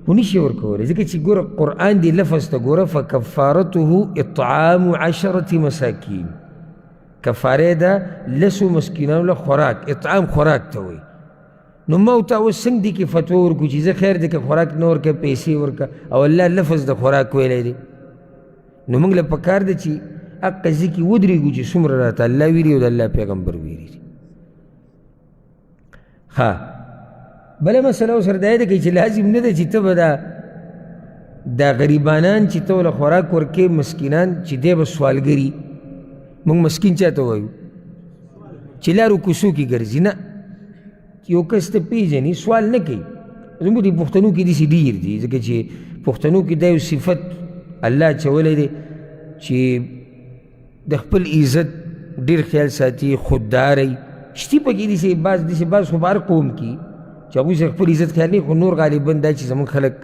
Speaker 1: خو نشي ورکولی، ځکه چې ګوره قرآن دې لفظ ته ګوره، فکفارته اطعام عشرة مساکین، کفاره ده لسو مسکینانو له خوراک، اطعام خوراک ته وایي. نو ما او تا اوس څنګه دې کې فتوا ورکړو چې زه خیر دی که خوراک نه ورکړه پیسې ورکړه، او الله لفظ د خوراک ویلی دی. نو موږ له پکار ده چې هغه ځای کې ودرېږو چې څومره راته الله ویلي او د الله پیغمبر ویلي دي. ښه، بله مسله ورسره دا ده چې لازم نه ده چې ته به دا غریبانان چې ته ورله خوراک ورکې، مسکینان چې دی به سوالګري. موږ مسکین چا ته وایو؟ چې لارو کوڅو کې ګرځي. نه، یو کس ته پېژني سوال نه کوي. زموږ د پښتنو کې داسې ډېر دي، ځکه چې پښتنو کې دا یو صفت الله اچولی دی چې د خپل عزت ډېر خیال ساتي، خودداری شتي پکې داسې بعض، داسې بعض خو په هر قوم کې چې هغوی سره خپل عزت خیال نه، خو نور غالبا دا چې زموږ خلک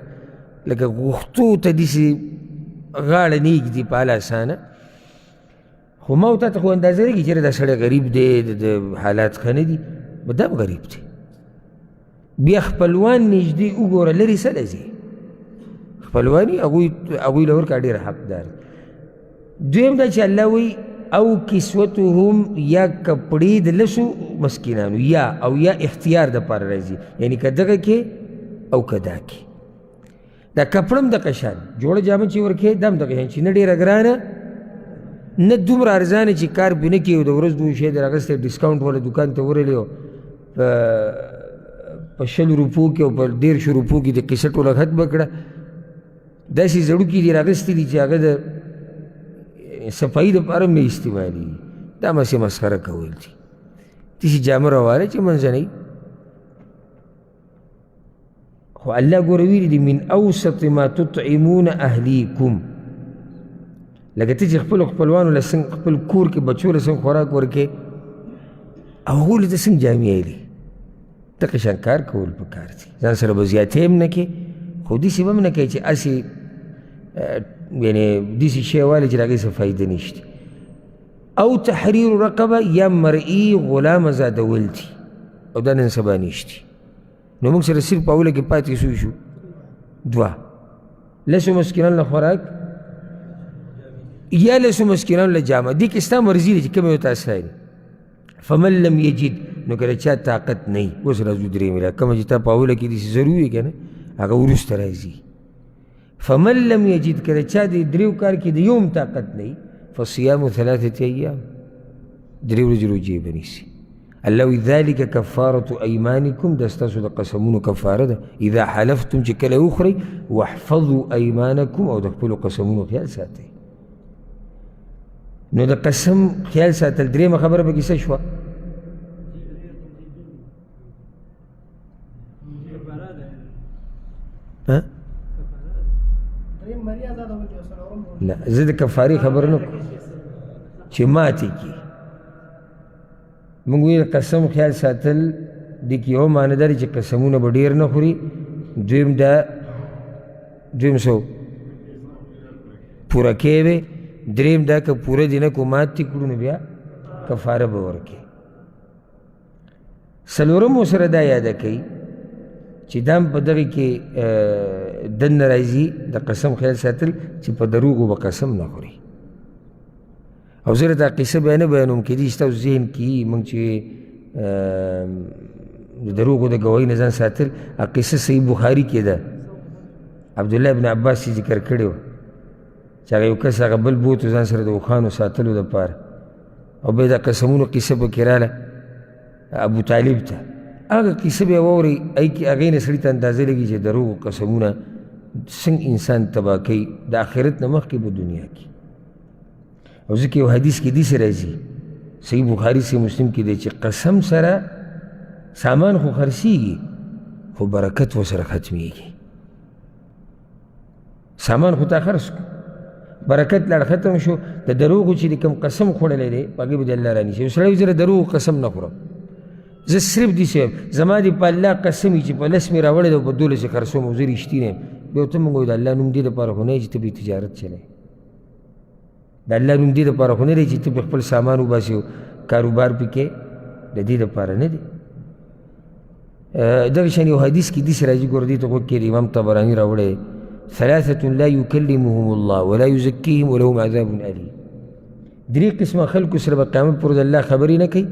Speaker 1: لکه غوښتو ته داسې غاړه نه ږدي په هله اسانه. خو ما او تا ته خو اندازه لګي چېرې دا سړی غریب دی، د حالات ښه نه دي، به دا هم غریب دی. بیا خپلوان نږدې وګوره، لرې څه له ځې، خپلوان یې هغوی له ورکړه ډېر حقدار دي. دویم دا چې الله وایي او کسوتهم، یا کپړې د لسو مسکینانو، یا او یا اختیار دپاره راځي، یعنی که دغه کې او که دا کې. دا کپړه هم دغه شان جوړه جامه چې ورکې دا هم دغه شان چې نه ډېره ګرانه نه دومره ارزانه چې کار پرې نه کوي، او د ورځ دوه شی در اخیستی ډسکاونټ والا دوکان ته ورغلې او په 20 روپو کې او په 30 روپو کې د قصه ټوله ختمه کړه. داسې زړوکي دي راغستي دي چې هغه د صفایي دپاره هم نه استعمالېږي. دا هماسې مسخره کول دي. داسې جامه راواله چې منځنۍ. خو الله ګوره ویلي دي من اوسط ما تطعمون اهلیکم، لکه ته چې خپلو خپلوانو له څنګه خپل کور کې بچو له څنګه خوراک ورکې او هغو له ته څنګه جامې ایلې، دغه شان کار کول پکار دي. ځان سره به زیاتې هم نه کې، خو داسې به هم نه کوې چې هسې یعنې داسې شی والې چې د هغې څه فایده نشته. او تحریر رقبه یا مرئی غلام ازادول دي، او دا نن سبا نشته. نو موږ سره صرف په اوله کې پاتې څو شو؟ دوه، لسو مسکینانو له خوراک یا لسو مسکینانو له جامه. دې کې ستا مرضي ده چې کومه یو ته اساني. فمن لم یجد، نو که د چا طاقت نه وي، اوس راځو درېیمې له کومه چې تا په اوله کې داسې ضرور وي که نه، هغه وروسته راځي. فمن لم یجد، که د چا د دریو کار کې د یو هم طاقت نه وي، فصیام ثلاثة ایام، درې ورځې روژې به نیسي. الله وایي ذلک کفارة ایمانکم، دا ستاسو د قسمونو کفاره ده، اذا حلفتم چې کله وخورئ، واحفظوا ایمانکم، او د خپلو قسمونو خیال ساتئ. نو د قسم خیال ساتل درېیمه خبره پکې څه شوه؟ نه، زه د کفارې خبره نه کوم چې ماتې کړي. موږ ویل قسم خیال ساتل دې کې یوه معنی دا ده چې قسمونه به ډېر نه خوري. دویم دا دویم څه پوره کوې به. درېیم دا که پوره دې نه کړو مات دې کړو نو بیا کفاره به ورکړې. څلورم ورسره دا یاده کوي چې دا هم په دغې کې دننه راځي د قسم خیال ساتل چې په دروغو به قسم نه خوري. او زه دا قصه بیا نه بیانوم، کېدای شي ستاسو ذهن کې موږ چې د دروغو د ګواهۍ نه ځان ساتل، هغه قصه صحیح بخاري کې ده، عبدالله ابن عباس یې ذکر کړې وه چې هغه یو کس هغه بل بوتو ځان سره د اوښانو ساتلو دپاره، او بیا د قسمونو قصه پکې راله ابو طالب ته. هغه قصه بیا واورئ، هغې کې هغې نه سړي ته اندازه لګي چې دروغو قسمونه څنګه انسان تباه کوي د آخرت نه مخکې په دنیا کې. او ځکه یو حدیث کې داسې راځي، صحیح بخاري صحیح مسلم کې دی، چې قسم سره سامان خو خرڅېږي خو برکت ورسره ختمېږي. سامان خو تا خرڅ کړو، برکت لاړ، ختم شو. د دروغو چې د کوم قسم خوړلی دی، په هغې به دې الله رانیسي. یو سړی وایي زه د دروغو قسم نه خورم، زه صرف داسې وایم، زما دې په الله قسم وي چې په 10 مې راوړی دی او په 12 یې خرڅوم او زه رښتینی یم. بیا ورته موږ وایو د الله نوم دې دپاره خو نه دی چې ته پرې تجارت چلوې، د الله نوم دې دپاره خو نه دی چې ته پرې خپل سامان وباسې او کاروبار پرې کوې، د دې دپاره نه دی. دغه شان یو حدیث کې داسې راځي، ګوره دې ته غوږ کښېږدئ، امام طبراني راوړی، ثلاثة لا يكلمهم الله ولا يزكيهم ولهم عذاب أليم. درې قسمه خلکو سره به قیامت پر ورځ الله خبرې نه کوي،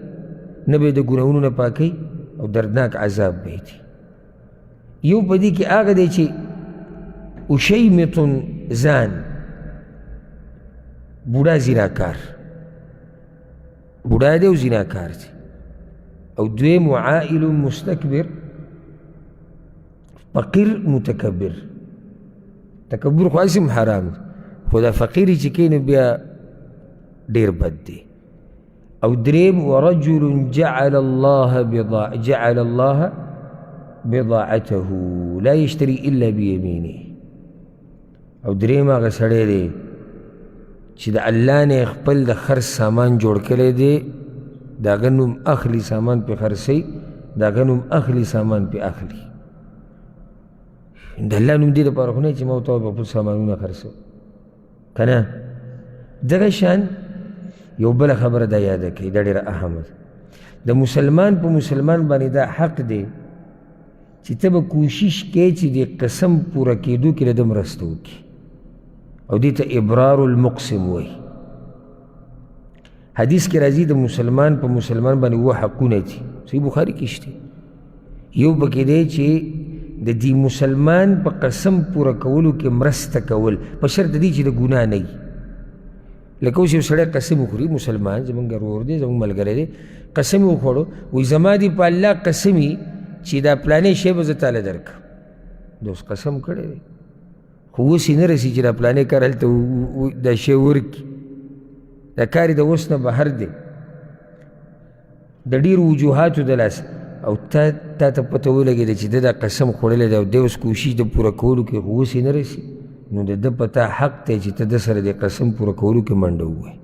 Speaker 1: نه به یې د ګناهونو نه پاکوي او دردناک عذاب به یې دی. یو په دې کې هغه دی چې اشیمط زان، بوډا زناکار، بوډا دی او زناکار دی. او دویم عائل مستکبر، فقیر متکبر. تکبر خو هسې هم حرام دی، خو دا فقیري چې کوي نو بیا ډېر بد دی. او دریم ورجل جعل الله جعل الله بضاعته لا يشتري الا بيمينه. او دریم هغه سړی دی چې د الله نه خپل د خرڅ سامان جوړ کړی دی، د هغه نوم اخلي، سامان پې خرڅوي، د هغه نوم اخلي، سامان پې اخلي. د الله نوم دې دپاره خو نه چې ما ورته به خپل سامانونه خرڅوم که نه. دغه شان یو بله خبره دا یاده کړئ، دا ډېره اهمه ده. د مسلمان په مسلمان باندې دا حق دی چې ته به کوشش کوې چې د قسم پوره کېدو کې له ده مرسته وکړي، او دې ته ابرار المقسم وایي. حدیث کې راځي د مسلمان په مسلمان باندې اووه حقونه دي، صحیح بخاري کې شته. یو پکې دی چې د دې مسلمان په قسم پوره کولو کې مرسته کول، په شرط د دې چې د ګناه نه وي. لکه اوس یو سړی قسم وخوري، مسلمان زمونږ ورور دی، زمونږ ملګری دی، قسم یې وخوړو، وایي زما دې په الله قسم وي چې دا پلانې شی به زه تاله درکړم. ده اوس قسم کړی دی، خو اوس یې نه رسي چې دا پلانې کار هلته دا شی ورکړي، دا کار یې د اوس نه بهر دی، د ډېرو وجوهاتو د لاسه. او تا ته پته ولګېده چې ده دا قسم خوړلی دی او دی اوس کوشش د پوره کولو کې، خو اوس یې نه رسي، نو د ده په تا حق دی چې ته ده سره د قسم پوره کولو کې منډه ووهې.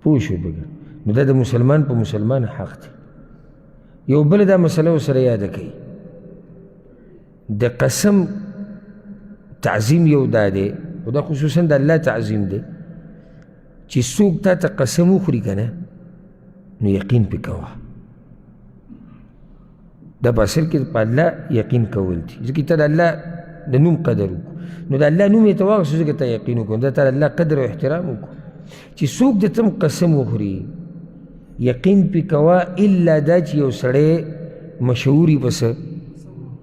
Speaker 1: پوه شوې به؟ نو دا د مسلمان په مسلمان حق دی. یو بله دا مسله ورسره یاده کوي، د قسم تعظیم یو دا دی، او دا خصوصا د الله تعظیم دی، چې څوک تا ته قسم وخوري که نه نو یقین پې کوه. دا په اصل کې په الله یقین کول دي، ځکه ته د الله د نوم قدر وکړو، نو د الله نوم یې ته واخیستو ځکه ته یقین وکړو، دا ته د الله قدر او احترام وکړو. چې څوک د تم قسم وخوري یقین پې کوه، الا دا چې یو سړی مشهوري په څه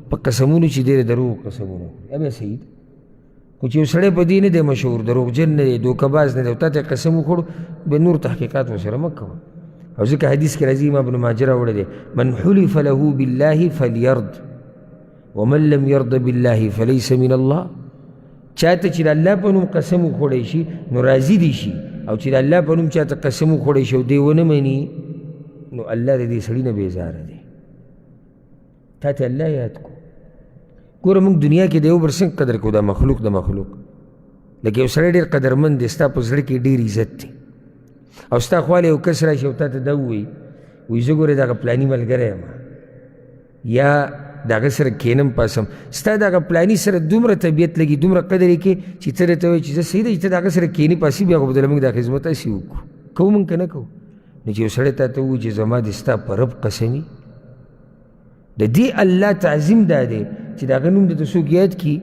Speaker 1: په قسمونو چې دی د دروغو قسمونه خوري، بیا صحیح ده. خو چې یو سړی په دې نه دی مشهور، دروغجن نه دی، دوکهباز نه دی، او تا ته قسم وخوړو، بیا نور تحقیقات ورسره مه کوه. او ځکه حدیث کې راځي، امام ابن ماجه راوړی دی، من حلف له بالله فلیرد ومن لم يرد بالله فليس من الله. چاته چې د الله په نوم قسم وخوړی شي نو راضي دي شي، او چې د الله په نوم چاته قسم وخوړی شي او دی ونه مني نو الله د دې سړي نه بېزاره دی. تا ته الله یاد کو. ګوره موږ دنیا کې د یو بل څنګه قدر کوو، دا مخلوق د مخلوق، لکه یو سړی ډېر قدرمن دی، ستا په زړه کې ډېر عزت دی، او ستا خواله یو کس راشي او تا ته دا ووایي، وایي زه ګوره دغه پلاني ملګری یم، یا د هغه سره کښېنم پاسم، ستا دغه پلاني سره دومره طبیعت لګي، دومره قدر یې کوې چې ته راته وایې چې زه صحیح دی چې ته د هغه سره کښېنې پاسي، بیا خو به درله موږ دا خدمت هسې وکړو، کوو موږ که نه کوو؟ نو چې یو سړی تا ته ووایي چې زما دې ستا په رب قسم وي، د دې الله تعظیم دا دی چې د هغه نوم درته څوک یاد کړي،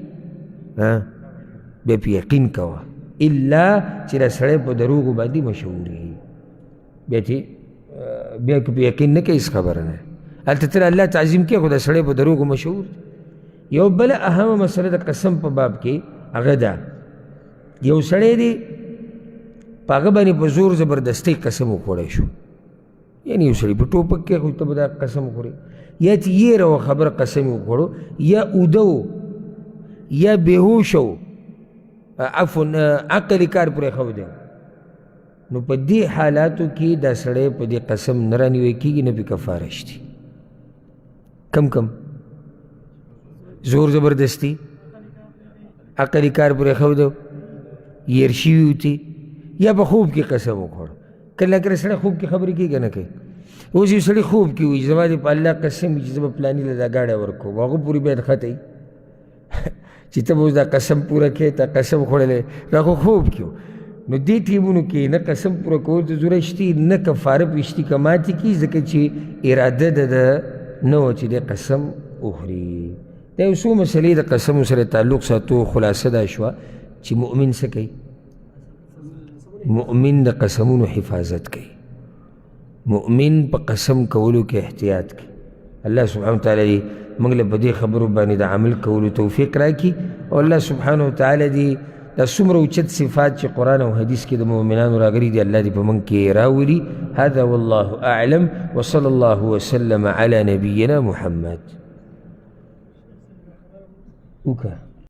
Speaker 1: بیا پې یقین کوه، الا چې دا سړی په دروغو باندې مشهور وي، بیا چې بیا که په یقین نه کوې هېڅ خبره نه، هلته ته الله تعظیم کوې خو دا سړی په دروغو مشهور دی. یو بله اهمه مسله د قسم په باب کې هغه ده، یو سړی دی په هغه باندې په زور زبردستۍ قسم وخوړی شو، یعنی یو سړي په ټوپک کې خو ته به دا قسم خورې، یا چې یېره وه خبره قسم یې وخوړو، یا اوده و، یا بېهوشه و، عفوا عقل یې کار پرېښودی، نو په دې حالاتو کې دا سړی په دې قسم نه رانیوی کېږي، نه پې کفاره شتي. کم کم زور زبردستی، عقل یې کار پرېښودو، هېر شوي وو ترې، یا په خوب کې قسم وخوړ. کله کله سړی خوب کې خبرې کوي که نه کوي؟ اوس یو سړی خوب کې وایي چې زما دې په الله قسم وي چې زه به پلاني له دا ګاډی ورکوم، هغه پورې بیا نښتی چې ته به اوس دا قسم پوره کړې، تا قسم خوړلی، دا خو خوب کې و. نو دې ټیمونو کې نه قسم پوره کولو ته ضرورت شته، نه کفاره پرې شته که ماتې کړي، ځکه چې اراده د ده نه وه چې دی قسم وخوري. دا یو څو مسلې د قسمو سره تعلق ساتو. خلاصه دا شوه چې مؤمن څه کوي؟ مؤمن د قسمونو حفاظت کوي، مؤمن په قسم کولو کې احتیاط کوي. الله سبحانه وتعالی دې موږ له په دې خبرو باندې د عمل کولو توفیق راکړي، او الله سبحانه وتعالی دې دا څومره اوچت صفات چې قرآن او حدیث کې د مؤمنانو راغلي دي الله دې په موږ کې راولي. هذا والله أعلم، وصلى الله وسلم على نبينا محمد. وکړه.